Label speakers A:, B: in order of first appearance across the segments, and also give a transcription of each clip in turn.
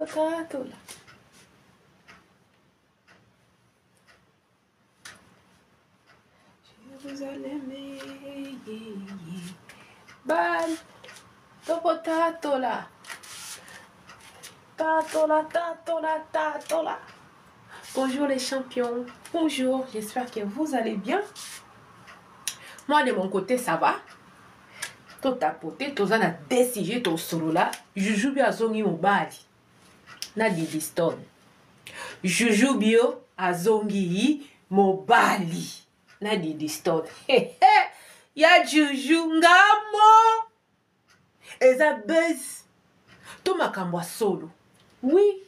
A: Tatola. Jérusalem, Ban, toko tatola. Tatola, tatola, tatola. Bonjour les champions. Bonjour, j'espère que vous allez bien. Moi de mon côté, ça va. Totapote, toza na deux sujets tosolola. Juju Bio azongi mobali na Didi Stone. Juju Bio azongi mobali na Didi Stone. Ya Juju ngamo eza buzz to makambo ya solo. Oui,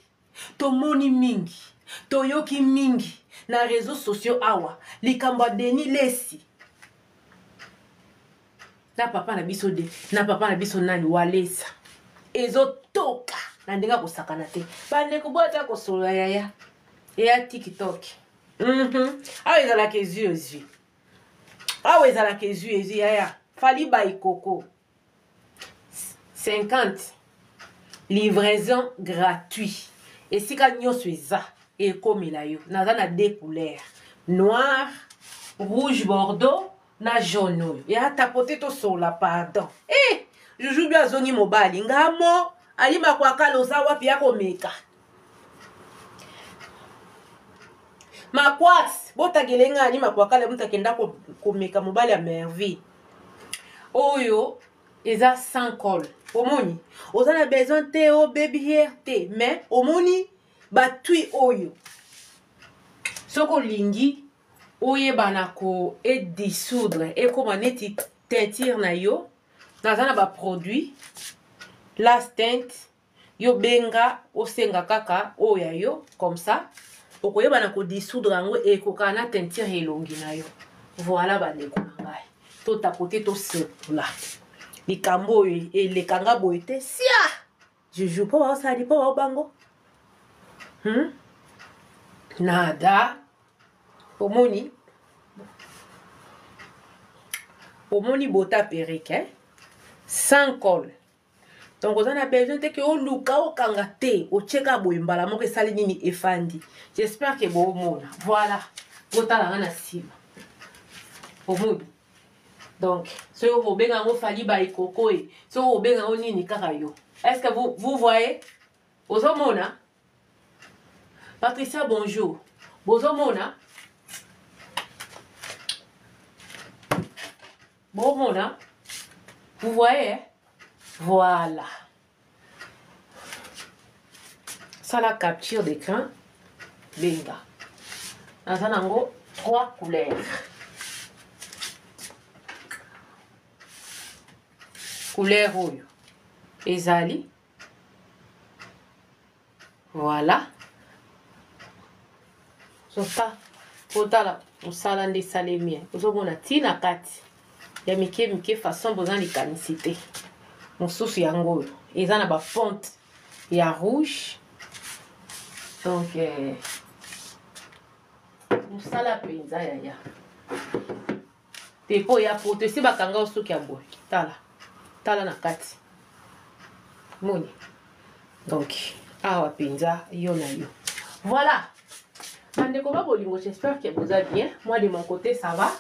A: tomoni mingi, toyoki mingi na réseaux sociaux awa likambo ya Denis Lessi na papa na biso de na papa na biso nani Walesa ezotoka na ndenge akosakana te. Bandeko boya kosolola yaya eya TikTok. Awa ezalaka ezwi ezwi, awa ezalaka ezwi ezwi yaya. Fally Baikoko 50 livraison gratuit esika nyonso eza ekomela yo. Naza na deux couleurs, noir, rouge bordeaux na jaune. Oyo ya tapote tosola, pardon. Juju Bio azongi mobali ngamo alima kwakala oza wapi ya komeka makwax botagele nga alima kwakala mutu akenda komeka mobali ya Merville. Oyo eza sans colle, omoni oza na besoin te o baby hair te, mais omoni batui oyo soki olingi oyebana ko edissoudre ekoma neti teinture na yo. Naza na baproduit last teint, yo benga osenga kaka oyo ya yo, comme ça okoyeba na kodissoudre yango ekokana na teinture elongi na yo. Voilà bandeko na ngai, totapote tosekola likambo oyo elekanga boye te. Sia Juju mpo baosali mpo baobango Nada omoni omoni bota perruque, eh? Sans colle, donc oza na besoin te ke oluka okanga te, otieka boye mbala moko esali nini, efandi. J'espère ke boomona. Voilà, botalanga na nsima, omoni. Donc soki okobenga yango Fally Baikoko e, soki okobenga yango nini kaka yo. Est ce que vous, vous voyez? Ozomona Patricia, bonjour. Bozomona, bomona, vous voyez, eh? Voilà, sala capture d'écran, benga. Naza nango trois couleurs. Couleur oyo ezali, voilà, sota otala mosala nde esalemi. Ozomona ntina kati ya mike mike, façon boza likanisi te. Mosusu yango oyo eza na baponte ya rouge. Donc mosala mpenza yaya te mpo ya poto esi bakanga yo suki ya boye. Tala, tala na kati moni. Donc awa mpenza yo na yo. Voilà bandeko ba bolingo, j'espère que boza bien. Moi de mon côté, ça va.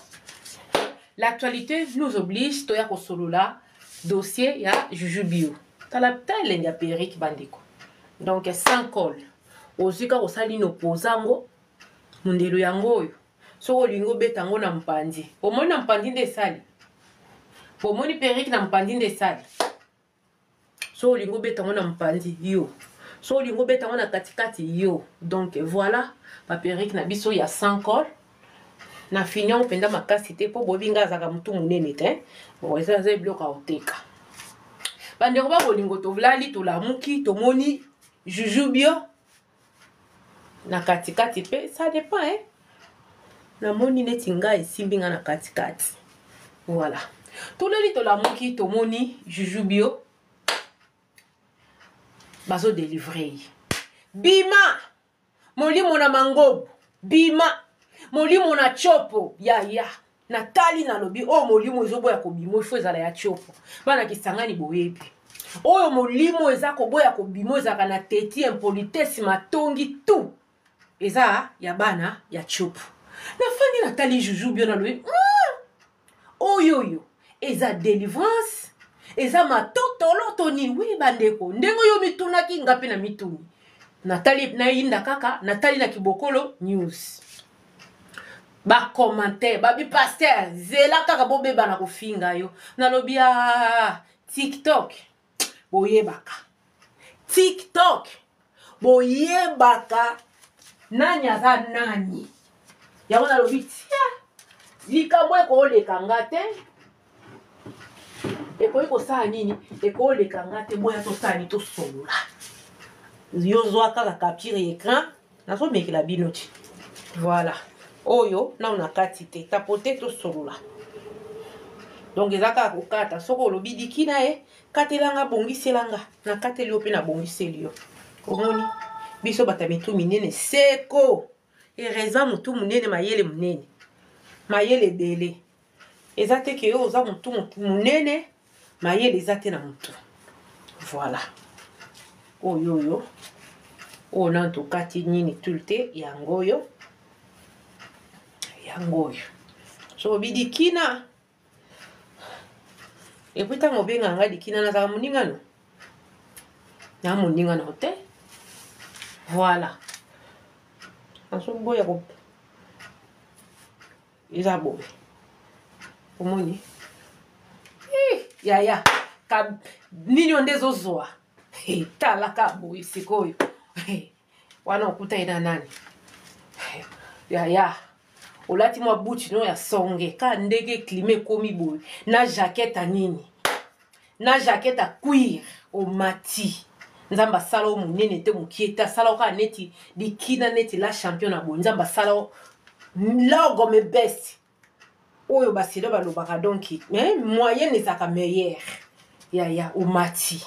A: L'actualité nous oblige toya kosolola dossier ya Juju Bio. Tala, tala elengi ya perruque bandeko. Donc sans colle, ozwi kaka osali nopoza yango mondelo yango oyo. Soki olingi obeta yango na mpandi, omoni na mpandi nde esali, omoni perruque na mpandi nde esali. Soki olingi obeta yango na mpandi yo, soki olingi obeta yango na katikati yo. Donc voilà baperruque na biso ya sans colle. Na fini yango mpenza makasi te mpo boyebi nga azalaka motu monene te. Bon, eza eza biloko ya koteka bandeko ba bolingo. Tolali tolamuki tomoni Juju Bio na katikati mpe ça dépend, eh? Namoni neti ngai esimbi nga na katikati. Voilà, tolali tolamuki tomoni Juju Bio bazodelivre ye. Bima molimo na mangobo, bima molimo na tiopo yaya. Natali nalobi oyo molimo ezoboya kobima, ifo ezala ya tiopo. Bana Kisangani boyebi. Oyo molimo eza koboya kobima ezalaka na teti impolitesse matongi tout eza ya bana ya tshopo. Nafandi natali Juju Bio nalobi oyo oyo eza delivrance eza matotolo to nini? Wi bandeko, ndenge oyo mitunaki nga mpe na mituni natali nayinda kaka natali na Kibokolo News bacommentaire babi pasteur zela kaka bobeba na kofinga yo. Nalobi a TikTok boyebaka, TikTok boyebaka nani aza nani. Yango nalobi tia likambo ekoleka nga te, ekoki kosala nini, ekoleka nga te. Boya tosala nini, tosolola. Yo zwa kaka capture écran, nazomekela bino ti. Voilà, oyo nano na kati te, tapote tosolola. Donc eza kaka kokata. Soki olobi diki na ye, katelanga, bongiselanga, nakateli yo mpe nabongiseli yo. Omoni biso bato ya mitu minene seko ereza, motu monene, mayele monene, mayele ebele. Eza te ke yo oza motu monene, mayele eza te na motu. Voilà, oyo oyo oyo nano tokati nini tule te, yango oyo, yango oyo. So obi dikina et puis ntango obenga nga dikina, nazalaka moninga no na moninga na te. Voilà, nazoboya ko eza boye. Omoni yaya ka nini oyo nde ezozwa, talaka boye. Sikoyo wana okutani na nani yaya? Olati mwa buti no ya songe ka ndenge climat ekomi boye, na jaquette ya nini, na jaquette ya cuir. Omati, Nzambe asala o monene te, mokie te, asala o kaka neti dikina, neti la champion na boye. Nzambe asala o logo me best oyo baselo balobaka. Donc moyenne ezalaka meilleure. Yaya, omati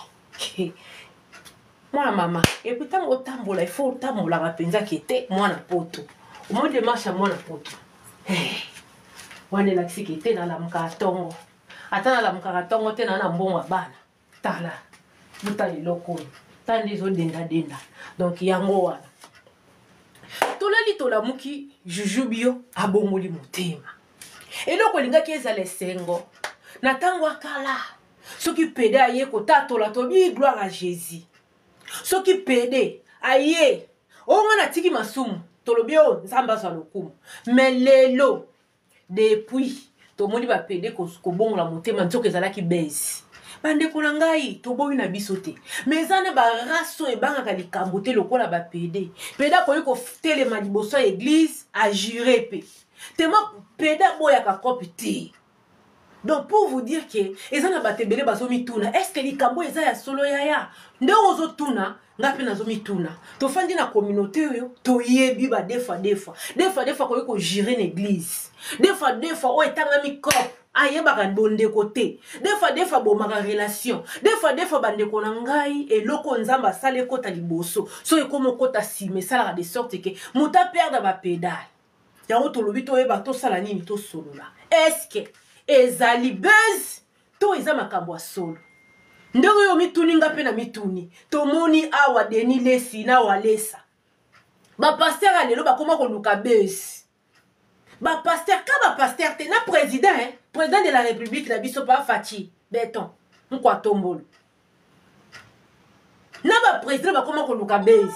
A: mwana mama. Et puis ntango otambola, il faut otambolaka mpenza ke te mwana poto. Omoni démarche ya mwana poto wana elakisi ke te nalamukaka ntongo, ata nalamukaka ntongo te, naa na mbongo ya bana. Tala, botala eloko oyo, tala nde ezodendadenda. Donc yango wana tolali tolamuki, Juju Bio abongoli motema. Eloko elingaki ezala esengo na ntango ya kala, soki pédé aye kotatola, tobi gloire à Jésus. Soki pédé aye oyo nga natiki masumu, tolobi oyo Nzambe azwa lokumu. Mais lelo, depuis tomoni bapédé kobongola motema, nzoka ezalaki base. Bandeko na ngai, toboyi na biso te, mais eza na barace oyo ebangaka likambo te lokola bapédé. Pédé akoki kotelema liboso ya église, ajure mpe tema. Pédé aboyaka kope te. Donc pour vous dire ke eza na bato ebele bazomituna: est ce que likambo eza ya solo? Yaya, nde ozotuna nga mpe nazomituna. Tofandi na communauté oyo toyebi ba deux fois, deux fois, deux fois, deux fois koki kojurer na église, deux fois, deux fois oyo etangami cop ayebaka bondeko te, deux fois, deux fois bomaka relation, deux fois, deux fois. Bandeko na ngai, eloko Nzambe asala ekota liboso, so ekómi okota nsima, esalaka de sorte ke moto aperdre bapédale. Yango tolobi toyeba tosala nini, tosolola. Est-ce ezali buzz to eza makambo ya solo? Ndenge oyo mituni nga mpe na mituni, tomoni awa Denis Lesi na Walesa, bapasteur ya lelo bakóma koluka buzz. Bapasteur ka bapasteur te, na président, hein? Président de la République na biso pa Fatshi Béton nkwa tombolo, na baprésident bakóma koluka buzz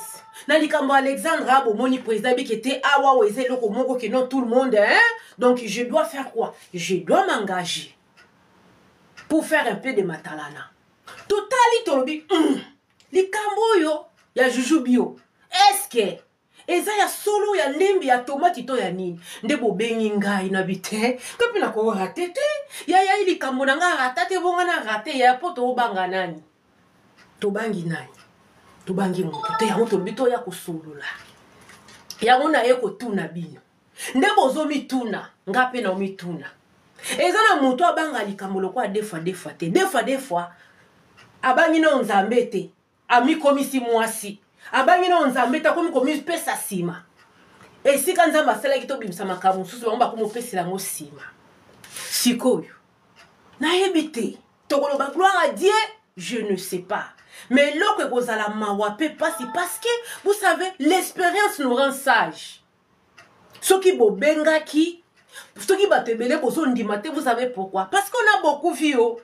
A: na likambo. Alexandre abomoni président abiki te awa oyo eza eloko moko ke non, tout le monde, hein? Donc je dois faire quoi? Je dois m'engager pour faire un peu de matalana. Totali, tolobi likambo oyo ya Juju Bio, est-ce eza ya solo, ya ndembi ya tomati to ya nini? Nde bobengi ngai na bi te, to mpe nakorater te. Yaya, likambo na ngai rata te, bonga na rater yaya, mpo tobanga nani? Tobangi nani? Tobangi moto te. Yango tolobi toya kosolola. Yango naye kotuna bino nde bozomituna, nga mpe na omituna. Eza na moto abanga likambo lokola deux fois, deux fois te. Deux fois, deux fois abangi nao Nzambe te, amikomisi mwasi, abangi nao Nzambe te, akomi komipesa nsima. Esika Nzambe asalaki tobimisa makambo mosusu, bango bakomi opesela yango nsima. Sikoyo nayebi te, tokoloba gloire à Dieu. Je ne sais pas, mais eloko ekozala mawa mpe pasi, parce que vous savez, l'expérience nous rend sage. Soki bobengaki, soki bato ebele bozondima te, vous savez pourquoi? Parce qu'on a beaucoup vu. O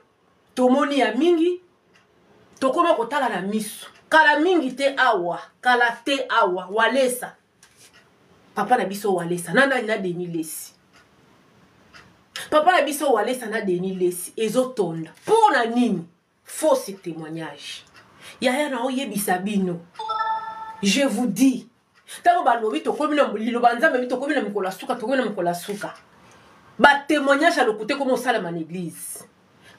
A: tomoni ya mingi, tokoma kotala na miso. Kala mingi te awa, kala te awa, Walesa, papa na biso Walesa na nani, na Denis Lesi, papa na biso Walesa na Denis Lesi, ezotonda mpo na nini? Fausse témoignage. Yaya, na oyebisa bino, je vous dis, ntango balobi tokomi na liloba Nzambe, bi tokomi na mikolo ya suka, tokomi na mikolo ya suka, batémoignage ya lokuta ekoma osalema na église,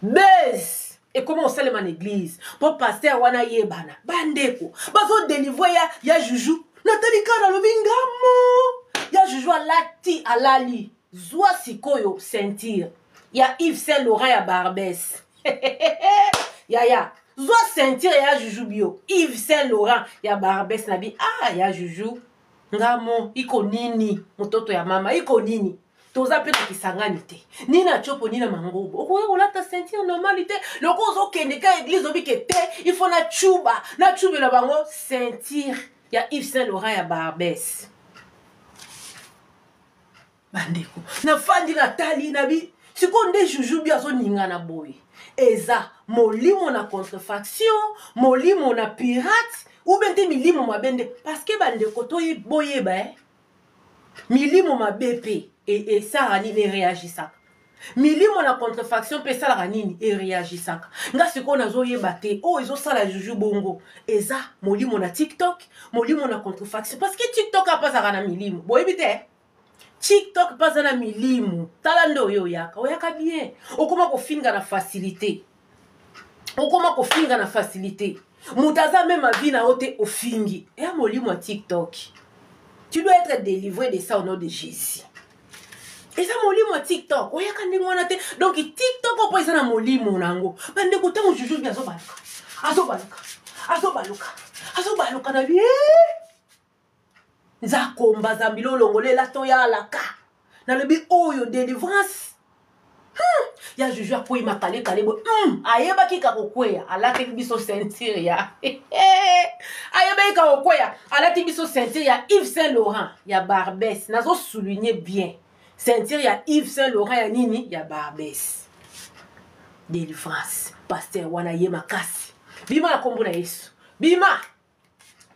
A: base ekoma osalema na église mpo pasteur wana ayebana. Bandeko, bazodélivrer ya Juju. Natali kaka, nalobi ngamo ya Juju alati, alali. Zwa sikoyo ceinture ya Yves Saint Laurent ya Barbes. Yaya, zwa ceinture ya Juju Bio, Yves Saint Laurent ya Barbes. Na bi ah, ya Juju, ngamo iko nini? Mototo ya mama iko nini? Toza mpe na Kisangani te, ni na Tiopo, ni na Mangobo. Okoki kolata ceinture normale te? Loko ozokende ka église, obike te, il faut na cuba, nacubela bango ceinture ya Yves Saint Laurent ya Barbes. Bandeko, nafandi, natali, nabi sikoyo nde Juju Bi azoningana boye, eza molimo na contrefaction, molimo na pirate, ou bien te milimo mabe nde? Parce que bandeko, boyeba, milimo mabe mpe esalaka nini? Eréagisaka. Milimo na contrefaction mpe esalaka nini? Eréagisaka. Nga sikoyo nazoyeba te, oyo ezosala Juju bongo eza molimo na TikTok, molimo na contrefaction, parce que TikTok apazaka na milimo. Boyebi te, TikTok mpe aza na milimo. Tala nde oyo oyaka, oyaka bien, okoma kofinga na facilité, okoma kofinga na facilité. Moto aza même avis na yo te, ofingi. Eya molimo ya TikTok. Tu dois être délivré de ça au nom de Jésus. Eza molimo ya TikTok, oyaka ndenge wana te. Donc TikTok mpo eza na molimo na yango. Bandeko, ntango Juju Bi azobaluka, azobaluka, azobaluka, azobaluka na bi nzakomba zambi lolongolela toyalaka, nalobi oyo délivrance. Ya Juju akwei makalekale boye, Ayebaki ka kokweya, alateli biso ceinture ya, ayebaki ka kokweya, alati biso ceinture ya Yves Saint Laurent ya Barbes. Nazosouligne bien, ceinture ya Yves Saint Laurent ya nini? Ya Barbes. Délivrance. Pasteur wana ye makasi, bima na nkombo na Yesu, bima.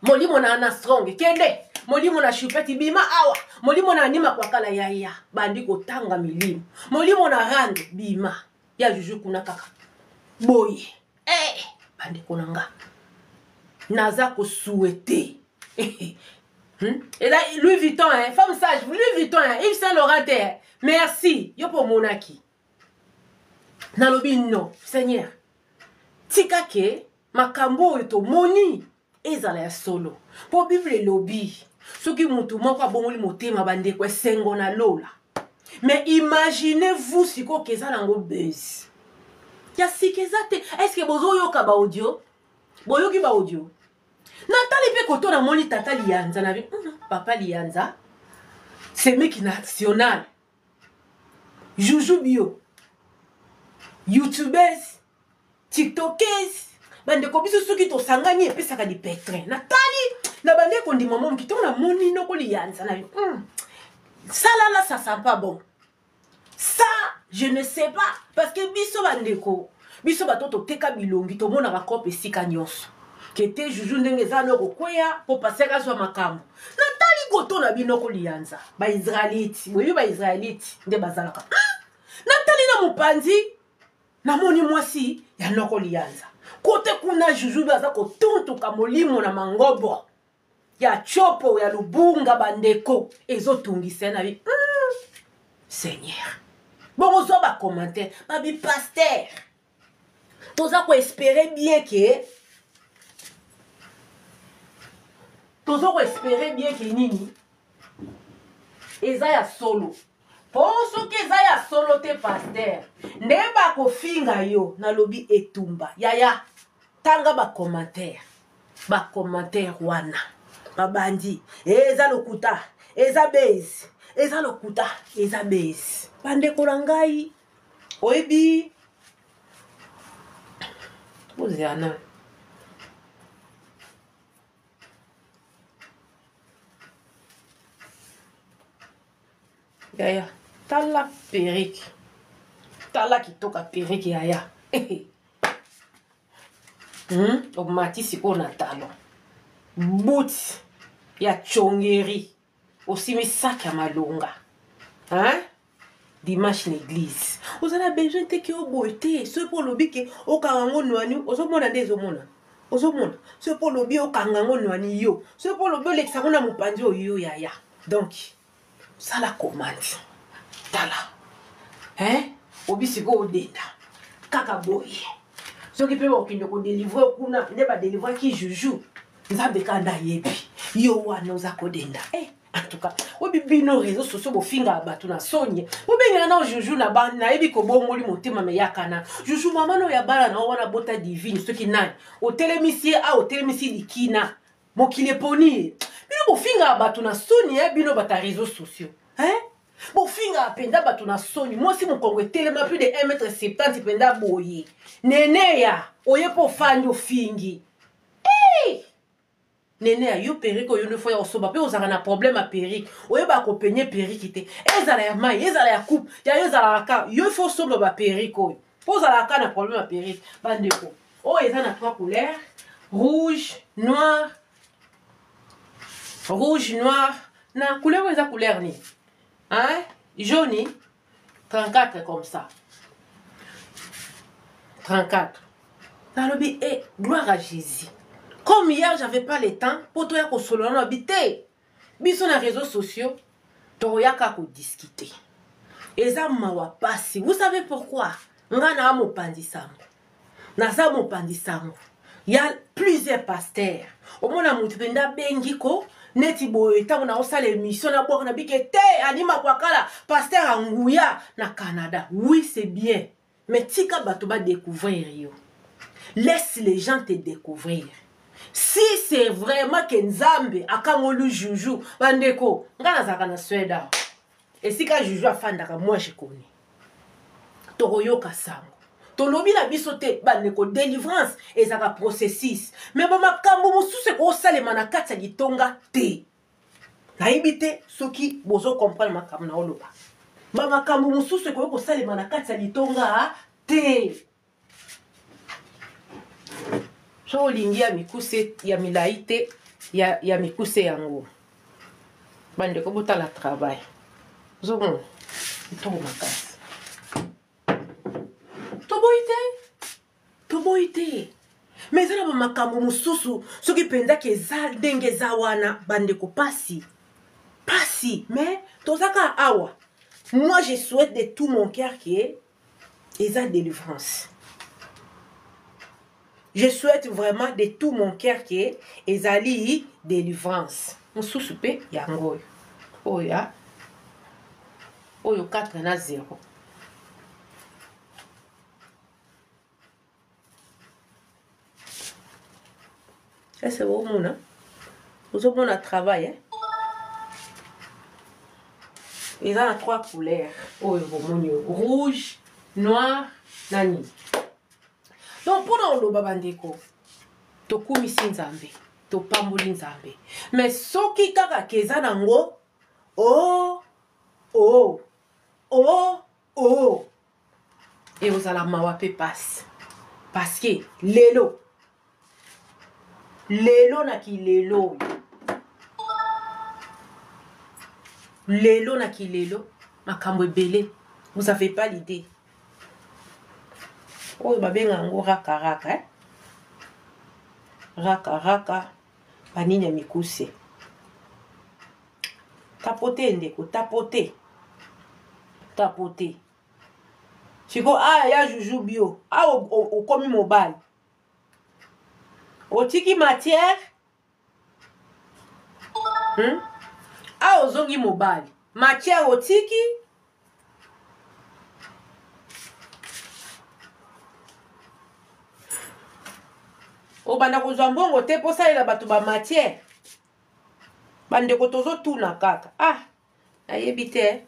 A: Molimo na Ana Strong, kende. Molimo na Shupeti, bima awa. Molimo na Anima Kwakala, yaya, bandi kotanga milimo. Molimo na Rando, bima. Ya Juju kuna kaka boye. Bandeko na nga, naza kosouhaiter. Eza Louis Vuitton, hein? Femme sage, Louis Vuitton, hein? Yves Saint Laurent te, hein? Merci. Yo mpo omonaki, nalobi non, Seigneur, tika ke makambo oyo tomoni ezala ya solo, mpo Bible elobi soki motu moko abongoli motema, bandeko, esengo na lola. Mais imaginez vous sikoyo ke eza nango buzz ya sika, eza te. Est-ce bozoyoka baaudio? Boyoki baaudio? Natali mpe koto, namoni tata Liyanza na bi papa Liyanza, semeki national, Juju Bio, youtubeuse, tiktokese. Bandeko, biso soki tosangani epesaka lipetrin. Natali na bandeko, ndima mo moki ntongo namoni noko Liyanza na salala, ça sent pas bon, ça je ne sais pas, parce que biso bandeko, biso bato toteka bilongi, tomonaka kope esika nyonso kete Juju ndenge eza na kokweya mpo pasteur azwa makambo. Natali koto na bino koliyanza, baisraélite, boyebi baisraélite nde bazalaka. Natali na mopanzi, namoni mwasi ya noko Liyanza kote kuna, Juju mpe aza kotuntuka molimo na mangobo ya Tiopo ya Lubunga. Bandeko, ezotungisa na bi Seigneur. Bokozwa bacommentaire, babi pasteur, toza koespérer bien ke, toza koespérer bien ke nini, eza ya solo, mpo soki eza ya solo te, pasteur nde bakofinga yo. Nalobi etumba. Yaya, tanga bacommentaire, bacommentaire wana babandi eza lokuta, eza buzz, eza lokuta, eza buzz. Bandeko na ngai, oyebi. Bozela nanu. Yaya, tala perruque. Tala kitoko ya perruque yaya. Omati sikoyo na talon. Boots ya chongeri. Osimi sac ya malonga. Hein? Dimanche na église. Oza na besoin te ke oboye te. Soki mpo olobi ke okanga yango nwani, ozomona nde ezomona. Ozomona. Soki mpo olobi okanga yango nwani yo. Soki mpo olobi olekisa yango na mopanzi oyo yo yaya. Donc, sala commande. Tala. Hein? Obi sikoyo odenda. Kaka boye. Soki mpe bakokende kodelivre kuna nde badelivraki juju. Nzambe kaka nde ayebi. Yo wana oza kodenda. Eh, en tout cas, obi bino réseaux sociaux bofingaka bato na soni. Bobengana na juju na ba nayebi kobongoli motema me yaka na. Juju mama no ya bana na wana bota divine soki nani. Otelemisi ye a otelemisi likina. Mokili eponi ye. Bino bofingaka bato na soni eh, bino bato ya réseaux sociaux. Hein? Bofingaka mpenza bato na soni. Mwasi mokongo etelema plus de 1m70 mpenza boye. Neneya, oye mpo ofandi ofingi. Hey! Neneya, yo perruque oyo nde fo ya kosomba mpe ozalaka na problème ya perruque. Oyebaka kopenye perruque te. Ezala ya mai, ezala ya coupe, ya yo ezalaka kaka. Yo fo osomba ba perruque oyo. Mpo ozalaka kaka na problème ya perruque. Bandeko, oyo eza na 3 couleurs, rouge, noir, rouge, noir. Na couleur oyo eza couleur nini? Hein? Jaune 34 comme ça. 34. Nalobi, eh, gloire à Jésus. Comme hier, j'avais pas le temps, pour toi, kosolola na bi te. Biso na réseaux sociaux, toyaka ko discuter. Eza mawa pasi. Vous savez pourquoi? Nga na mopanzi sango. Naza mopanzi sango. Il y a plusieurs pasteurs. Omona mutu penda bengi ko neti boye ntango naosala émission na bwaka na bike te anima kwakala pasteur anguya na Canada. Oui, c'est bien. Mais tika bato ba découvrir yo. Laisse les gens te découvrir. Si c'est vraiment que Nzambe akangoli juju, bandeko, nga nazalaka na Suède awa. Esika juju afandaka, moi je connais. Tokoyoka sango. Tolobi na biso te, bandeko, délivrance ezalaka processus. Mais ba makambo mosusu ekosalema na kati ya litonga te. Nayebi te soki bozo comprendre makambo na oloba. Ba makambo mosusu ekoki kosalema na kati ya litonga te. Soki olingi ya mikuse ya milai te, ya mikuse yango. Bandeko botala travail. Ozomona kitoko makasi. Toboyi te. Toboyi te. Mais eza na ba makambo mosusu soki mpenza ke eza ndenge eza wana bandeko pasi. Pasi, mais toza kaka awa. Moi je souhaite de tout mon cœur que eza délivrance. Je souhaite vraiment de tout mon cœur que ezali délivrance. Mosusu pe yango oyo. Oyo ya oyo 4 na 0. Est-ce que bomona? Ozomona travail, hein? Eza na 3 couleurs. Oyo bomoni oyo. Rouge, noir, na nini. Donc mpona oloba bandeko, tokumisi Nzambe, topamboli Nzambe. Mais soki kaka ke eza nango, oh, oh, oh, oh, ekozala mawa pe pasi. Parce que lelo, lelo na kilelo oyo, lelo na kilelo, makambo ebele, vous avez pas l'idée. Oyo babenga yango raka raka, hein? Raka raka, banini ya mikuse. Tapote ndeko, tapote. Tapote. Siko aya ya juju bio, awa okomi mobali. Otiki matière? Awa ozongi mobali. Matière otiki? Obanda kozwa mbongo te mpo osalela bato ba matière. Bandeko tozotuna kaka. Ah, nayebi te.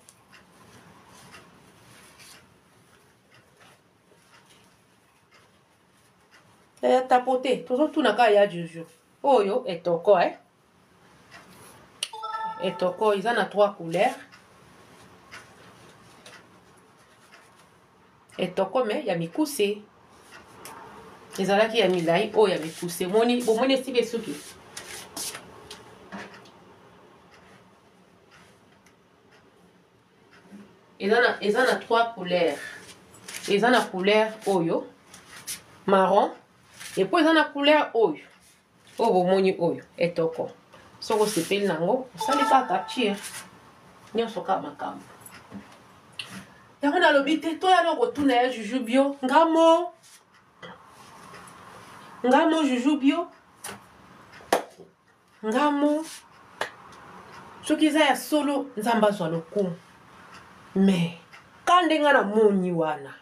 A: Ya tapote, tozotuna kaka ya Juju. Oyo etoko eh. Etoko eza na trois couleurs. Etoko me ya mikuse. Ezalaki ya milai oyo ya mikuse. Moni, bomoni esika esuki. Eza na trois couleurs. Eza na couleur oyo marron et puis eza na couleur oyo. Oyo bomoni oyo etoko. Soko osepeli nango osali kaka capture. Nyonso kaka makambo. Yango nalobi te toya na kotuna ya Juju Bio ngamo. Ngamo Juju Bio. Ngamo. Soki eza ya solo Nzambe azwa lokumu. Mais ka ndenge na moni wana.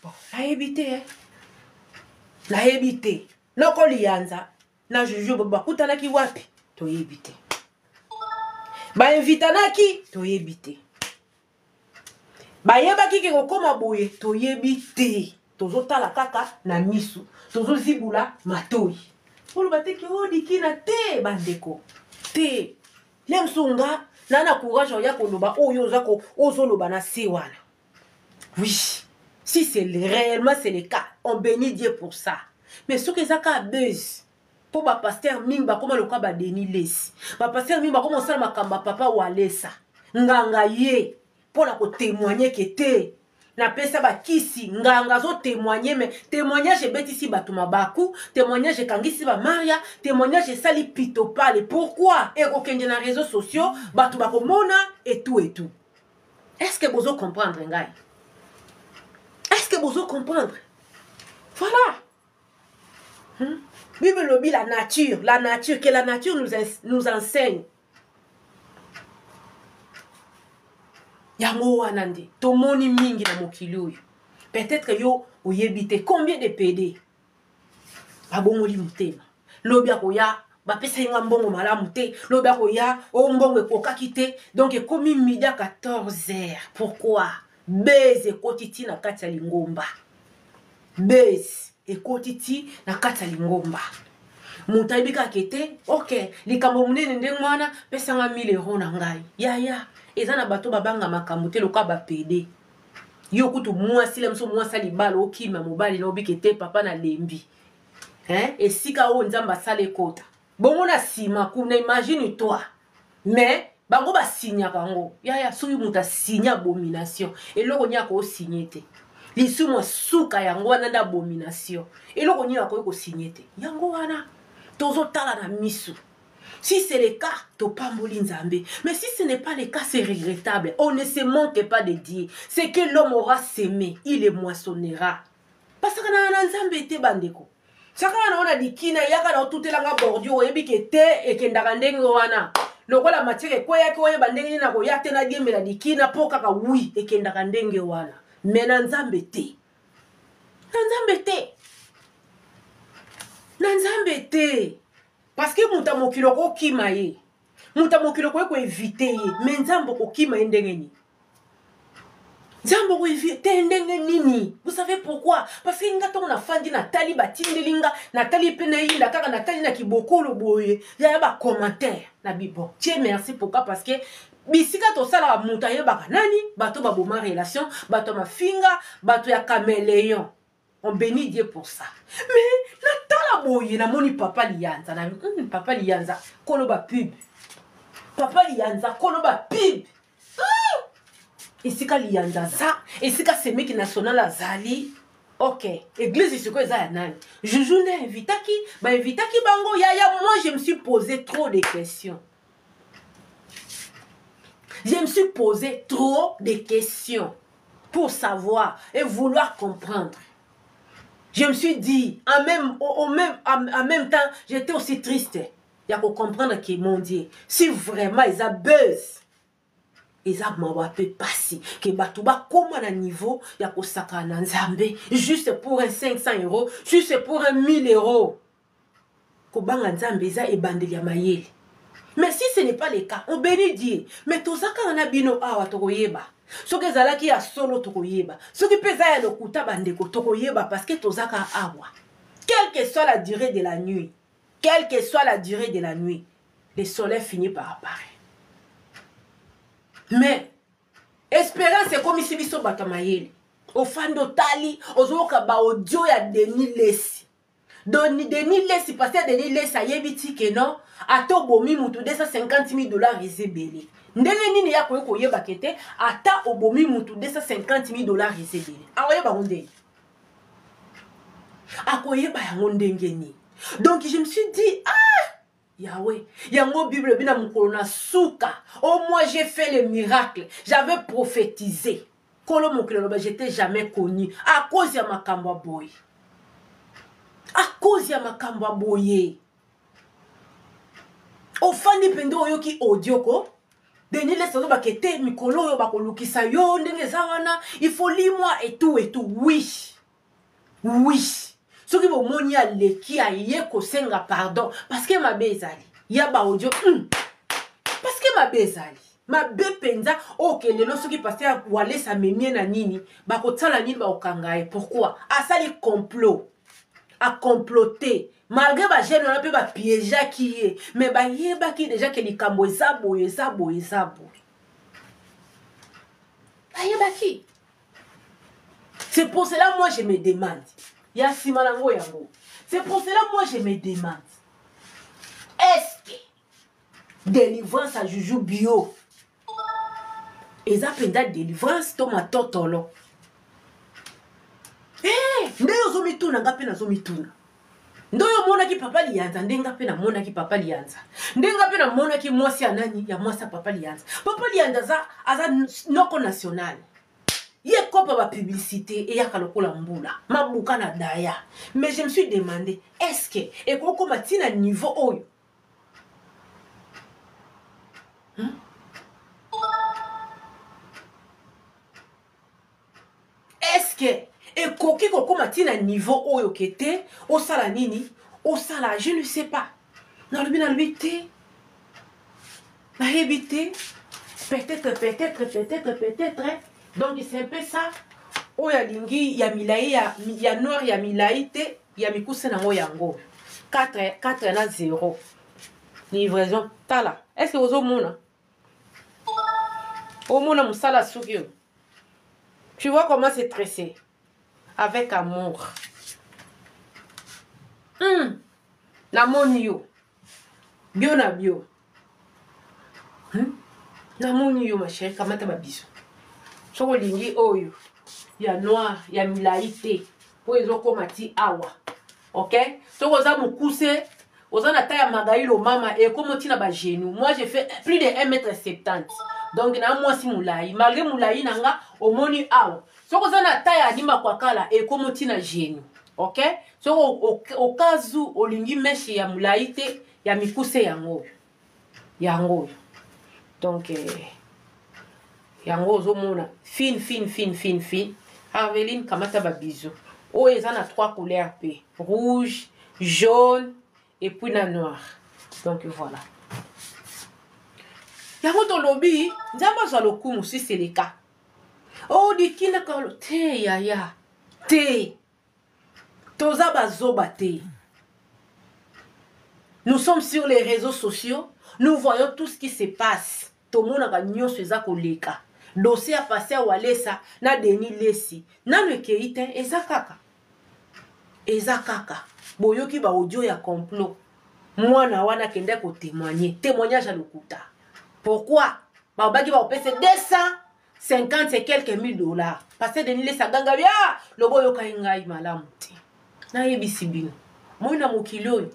A: Bon, nayebi te eh. Nayebi te. Noko Liyanza na Juju bakutanaki wapi? Toyebi te. Ba invitanaki? Toyebi te. Bayebaki ke kokoma boye? Toyebi te. Tozotala kaka na misu, tozozibula matoi. Oloba te ke oyo dikina te bandeko. Te. Ye mosusu nga na courage ya koloba oyo oza ko ozoloba na se wana. Oui, si c'est réellement c'est le cas, on bénit Dieu pour ça. Mais ce que ça ka buzz pour ba pasteur mingi bakoma loka ba Denis Lesi. Ba pasteur mingi bakoma sala makamba papa Walesa. Nganga ye pour la ko témoigner que te napesa bakisi nganga azo témoigner mais témoignage ebetisi bato mabaku, témoignage ekangisi ba Maria, témoignage esali pitopale. Pourquoi? Ekokende na réseaux sociaux, bato bakomona et tout et tout. Est-ce que bozo comprendre ngai? Est-ce que bozo comprendre? Voilà. Bible lobi la nature, la nature, que la nature nous enseigne. Yango wana nde tomoni mingi na mokili oyo. Peut-être yo oyebi te combien de PD babongoli motema. Lobi akoya bapesa ye nga mbongo malamu te, lobi akoya o mbongo ekokaki te. Donc ekomi midi à quatorze heures. Pourquoi? Buzz ekoti ti na kati ya lingomba. Buzz ekoti ti na kati ya lingomba. Moto ayebi kaka ete, ok, likambo monene ndenge wana, pesanga 1000 euros na ngai. Yaya, eza na bato babanga makambo te lokola ba PD. Yo kutu mwasi la miso mwasi ya libala okima mobali na obike te papa na lembi. Hein? Esika oyo Nzambe asala ekota. Bongo na sima kuna, imagine toi. Mais bango ba signaka yango. Yaya, soki moto a signe abomination, eloko nini akoki signer te? Lisumu suka yango wana nde abomination. Eloko nini akoki ko signer te? Yango wana tozotala na misu. Si c'est le cas, topamboli Nzambe. Mais si ce n'est pas le cas, c'est regrettable. On ne se manque pas de Dieu. Ce que l'homme aura semé, il le moissonnera. Parce que na Nzambe te bandeko. Saka na ona dikina yaka na otutelanga bordure oyebi ke te ekendaka ndenge wana. Lokola matière ekweyaki oyeba ndenge nini na koya te na diembela dikina po kaka oui ekendaka ndenge wana. Mais na Nzambe te. Na Nzambe te. Na Nzambe te. Parce que moto ya mokili okokima ye. Moto ya mokili okoki koevite ye, mais Nzambe okokima ye ndenge nini? Nzambe okoevite ndenge nini? Vous savez pourquoi? Parce que nga ntango nafandi natali batindeli nga, natali pe nayinda kaka natali na kibokolo boye, ya ba commentaire na bi bon. Dieu merci pourquoi? Parce que bisika tosalaka moto ayebaka nani, bato baboma relation, bato ya mafinga, bato ya caméléon. On bénit Dieu pour ça. Mais natala boye namoni papa Liyanza na papa Liyanza koloba pub. Papa Liyanza koloba pub. Esika Liyanza za, esika Semeki national azali. OK, église siko eza ya nani? Juju nde invitaki, ba invitaki bango yaya, moi je me suis posé trop de questions. Je me suis posé trop de questions pour savoir et vouloir comprendre. Je me suis dit, en même temps, j'étais aussi triste. Il y a qu'à comprendre que mon Dieu, si vraiment ils ont buzz, ils ont mawa pe pasi, que bato ba koma na niveau ya kosaka na Nzambe, juste pour un 500 euros, juste pour un 1000 euros. Kobanga Nzambe eza ebandeli ya mayele. Mais si ce n'est pas le cas, on bénit Dieu. Mais tozaka na bino awa tokoyeba. Soki ezalaki ya solo tokoyeba. Soki pe eza ya lokuta bandeko tokoyeba parce que tozaka awa. Quelle que soit la durée de la nuit, quelle que soit la durée de la nuit, le soleil finit par apparaître. Mais espérance ekomisi biso bato ya mayele. Ofandi otali, ozoyoka ba audio ya Denis Lessi. Donc Denis Lessi, pasteur Denis Lessi ayebi ti ke non, ata obomi mutu 250 000 dollars eza ebele. Ndenge nini ya koki koyeba ke te ata obomi mutu 250 000 dollars eza ebele. Akoyeba yango ndenge? Akoyeba yango ndenge nini? Donc je me suis dit, ah Yahweh, yango Bible bina mokolo na suka. Oh moi j'ai fait le miracle, j'avais prophétisé. Kolo mokili aloba j'étais jamais connu à cause ya makambo ya boye. À cause ya makambo ya boye. Ofandi mpenza oyoki audio ko Denis Lessie azobaka te mikolo oyo bakolukisa yo ndenge eza wana il faut limwa et tout et tout. Oui. Oui. Soki bomoni aleki aye kosenga pardon parce que mabe ezali. Ya ba audio parce que mabe ezali. Mabe mpenza oyo lelo soki pasteur Walesa amemie na nini bakosala nini bakokanga ye. Pourquoi? Asali complot. A comploter. Malgré ba jeune wana mpe ba piégeaki ye, mais bayebaki déjà ke likambo eza boye, eza boye, eza boye. Bayebaki. C'est pour cela moi je me demande. Ya sima nango yango. C'est pour cela moi je me demande. Est-ce que délivrance à Juju Bio eza mpenza délivrance to matotolo? Eh, nde ozomituna, nga mpe nazomituna. Nde oyo omonaki papa Liyanza, nde nga mpe namonaki papa Liyanza, nde nga mpe namonaki mwasi ya nani, ya mwasi ya papa Liyanza. Papa Liyanza aza noko national. Ye kopa ba publicité eyaka lokola mbula mabuka na daya. Mais je me suis demandé, est-ce que ekokoma ntina niveau oyo? Est-ce que ekoki kokoma ntina niveau oyo ke te osala nini? Osala, je ne sais pas. Nalobi te. Nayebi te. Peut-être, peut-être, peut-être, peut-être. Donc c'est un peu ça. Oyo alingi ya milai, ya noir ya milai te, ya mikuse nango yango. 4, 4 na 0. Livraison tala. Est-ce que ozomona? Omona musala suki oyo. Tu vois comment c'est tressé? Avec amour. Namoni yo. Bio na bio. Namoni yo ma chérie, kamata ba bisous. Soko lingi oyo ya noir ya milai te po ezokoma ti awa. OK? Soko oza mokuse, oza na taille ya Magaïlo mama ekomo ti na ba genoux. Moi j'ai fait plus de 1 mètre 70. Donc na mwasi molai, malgré molai na nga omoni awa. Soko oza na taille ya Adima Kwakala ekomo ti na genoux. OK? Soko au cas où olingi mèche ya molai te, ya mikuse yango. Yango. Donc yango ozomona fine fine fine fine fine. Arveline kamata ba bisous. Oyo eza na 3 couleurs pe, rouge, jaune et puis na noir. Donc voilà. Yango tolobi Nzambe azwa lokumu si c'est le cas. Oh dikina kalo te yaya te. Toza bazoba te. Nous sommes sur les réseaux sociaux, nous voyons tout ce qui se passe. Tomonaka nyonso eza koleka. Dossier ya pasteur Walesa na Denis Lessi. Nanu ekei te, eza kaka. Eza kaka. Boyoki ba audio ya complot. Mwana wana akende ko témoigner, témoignage ya lokuta. Pourquoi? Babaki ba opese 250 et quelques mille dollars. Pasteur Denis Lessi aganga bia, lobo yoka ngai malamu te. Nayebisi bino. Moi na mokili oyo,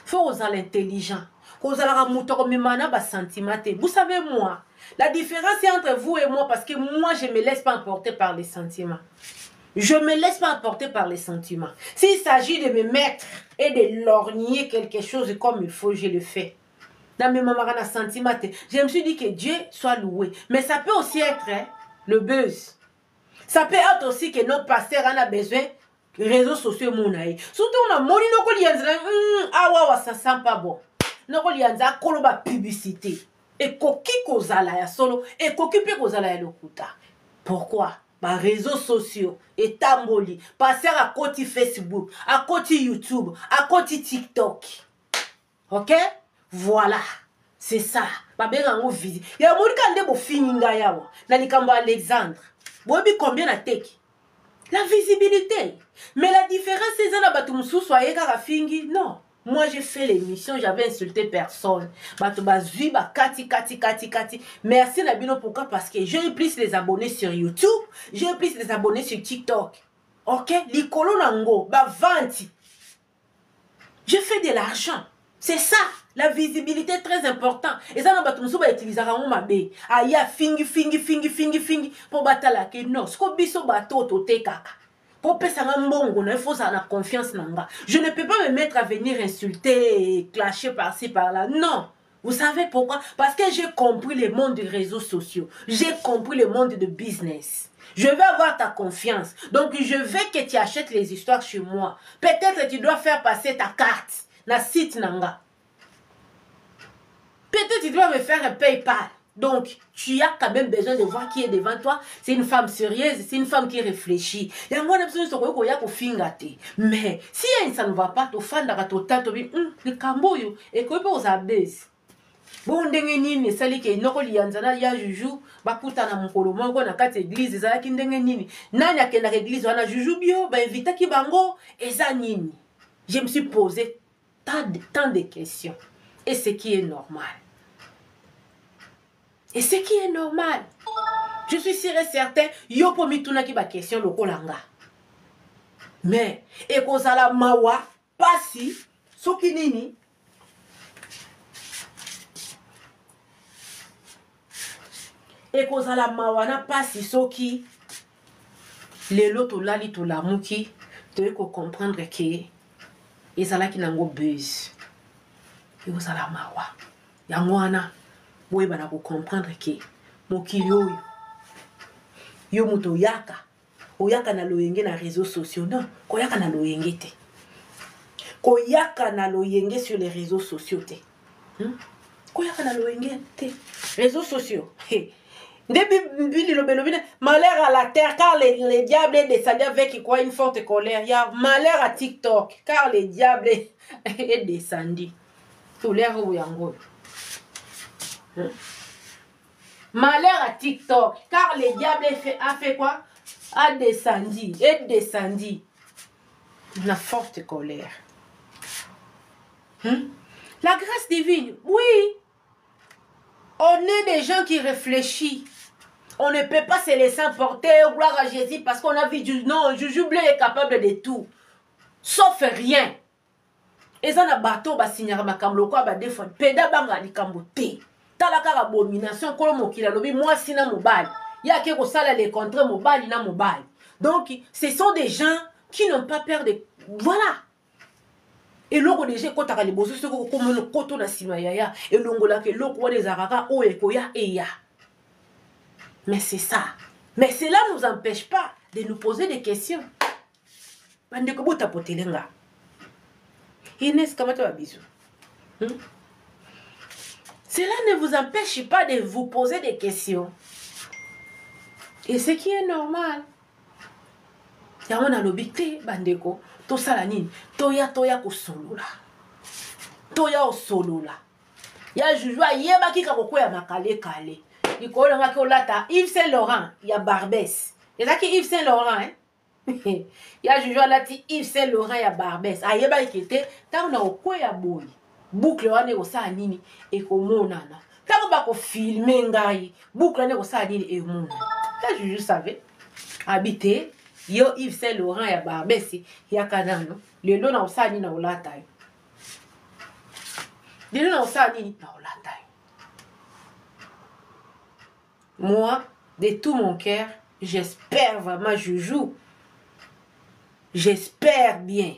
A: faut kozala intelligent. Kozalaka moto akomema na ba sentiments te. Vous savez moi, la différence est entre vous et moi parce que moi je me laisse pas emporter par les sentiments. Je me laisse pas emporter par les sentiments. S'il s'agit de me mettre et de lorgner quelque chose comme il faut, je le fais. Dans mes mamans, na sentiment te. Je me suis dit que Dieu soit loué. Mais ça peut aussi être, hein, le buzz. Ça peut être aussi que nos pasteurs en a besoin. Réseaux sociaux mona ye. Surtout on a moni noko lianza, awa wa ça sent pas bon. Noko lianza koloba publicité. Ekoki kozala ya solo, ekoki pe kozala ya lokuta. Pourquoi? Ba réseaux sociaux etamboli. Pasteur akoti Facebook, akoti YouTube, akoti TikTok. Ok? Voilà. C'est ça. Babenga yango visi. Ya monika nde bofingi ngai awa na likambo ya Alexandre. Boyebi combien na teki? La visibilité. Mais la différence eza na bato mosusu aye kaka fingi non. Moi j'ai fait l'émission, j'avais insulté personne. Bato bazui ba kati kati kati kati. Merci na bino pourquoi? Parce que j'ai eu plus les abonnés sur YouTube, j'ai eu plus les abonnés sur TikTok. OK? Likolo nango ba vente. Je fais de l'argent. C'est ça, la visibilité est très important. Et ça, bato mosusu ba utilisaka yango mabe. Aya fingi fingi fingi fingi fingi po batala ke non. Siko biso bato totekaka. Po pesa nga mbongo na il faut ozala na confiance na nga. Je ne peux pas me mettre à venir insulter et clasher par-ci par-là. Non. Vous savez pourquoi? Parce que j'ai compris le monde des réseaux sociaux. J'ai compris le monde de business. Je veux avoir ta confiance. Donc, je veux que tu achètes les histoires chez moi. Peut-être tu dois faire passer ta carte na site nanga. Peut-être tu dois me faire un PayPal. Donc, tu as quand même besoin de voir qui est devant toi. C'est une femme sérieuse, c'est une femme qui réfléchit. Yango wana biso nyonso koki koya kofinga te. Mais si ça ne va pas, tofandaka totala tobi, likambo oyo ekoki mpe kozala base. Bongo ndenge nini esali ke noko liyanza na ya Juju bakutana mokolo moko na kati ya eglise ezalaki ndenge nini? Nani akendaka eglise wana? Juju bio bainvitaki bango eza nini? Je me suis posé tant de questions. Et ce qui est normal. Et ce qui est normal. Je suis sûr et certain, yo po mitunaki ba question lokola nga. Mais ekozala mawa pasi soki nini ekozala mawa na pasi soki lelo tolali tolamuki toye ko comprendre ke ezalaki nango buzz. Ekozala mawa. Yango wana boyeba na ko comprendre ke mokili oyo yo moto oyaka oyaka na loyenge na réseaux sociaux. Non, koyaka na loyenge te. Koyaka na loyenge sur les réseaux sociaux te. Koyaka na loyenge te. Réseaux sociaux. Hey. Nde bi liloba elobi ne, malheur à la terre car le diable est descendu avec quoi une forte colère. Il y a malheur à TikTok car le diable est descendu. Colère oyo yango. Malheur à TikTok car le diable a fait quoi? A descendu, est descendu. La forte colère. La grâce divine, oui. On est des gens qui réfléchissent. On ne peut pas se laisser emporter, gloire à Jésus, parce qu'on a vu du... Non, Juju Bleu est capable de tout. Sauf rien. Eza na bato ba signaka makambo lokola ba deux fois. Peda banga likambo te. Tala kaka abomination, nkolo mokili alobi mwasi na mobali. Ye ake kosala les contrats mobali na mobali. Donc, ce sont des gens qui n'ont pas peur de... Voilà. Eloko deja ekotaka liboso soki okomona koto na nsima yaya elongolaka eloko wana ezalaka kaka oyo ekoya eya. Mais c'est ça. Mais cela ne nous empêche pas de nous poser des questions. Bandeko botapotele nga. Inès kamata ba bisous. Cela ne vous empêche pas de vous poser des questions. Et ce qui est normal. Yango nalobi te bandeko tosala nini? Toya toya kosolola. Toya osolola. Ya Juju ayebaki kaka kokwea makale kale. Likolo nanga ki olata Yves Saint Laurent ya Barbès. Ezalaki Yves Saint Laurent hein? Ya Juju alati Yves Saint Laurent ya Barbès. Ayebaki ke te ntango na kokwea boye boucle wana ekosala nini? Ekomonana. Ntango bakofilme ngai boucle wana ekosala nini? Emonana. Ya Juju savait. Habité yo Yves Saint Laurent ya Barbès yaka nano lelo na kosala nini? Na kolata yo. Lelo na kosala nini? Na kolata yo. Moi, de tout mon cœur, j'espère vraiment Juju. J'espère bien.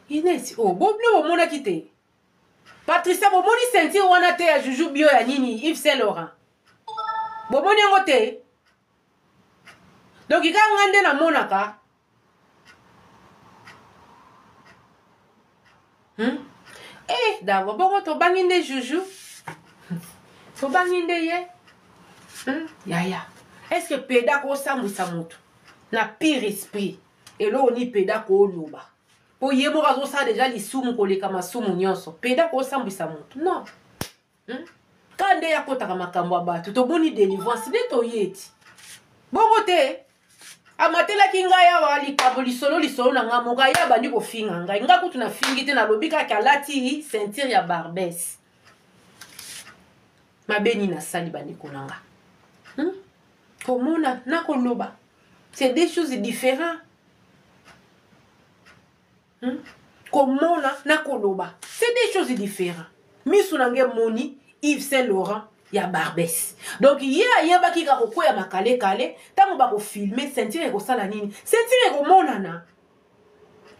A: Inès, oh, boblo omonaki te. Patricia, bomoni ceinture wana te ya Juju bio ya nini Yves Saint Laurent. Bomoni yango te. Donc kaka nga nde namonaka. Eh, d'abord bongo tobangi nde Juju. Tobangi nde ye. Yaya. Est ce que peda akosambwisa moto na pire esprit? Eloko ni peda koloba mpo ye moko azosala deja lisumu koleka masumu nyonso. Peda akosambwisa moto non. Ka nde akotaka makambo ya bato, tomoni délivrance nde toyeti bongo te. Amatelaki ngai awa likambo lisolo lisolo na ngai moko, aye abandi kofinga ngai. Ngai kutu nafingi te, nalobi kaka alati ceinture ya Barbes. Mabe nini nasali, bandeko na nga? Komona na koloba, c'est des choses différentes. Komona na koloba, c'est des choses différentes. Misu na ngai emoni Yves Saint Laurent ya Barbes, donc ye ayebaki kaka kokwea makalekale. Ntango bakofilme, ceinture ekosala nini? Ceinture ekomonana.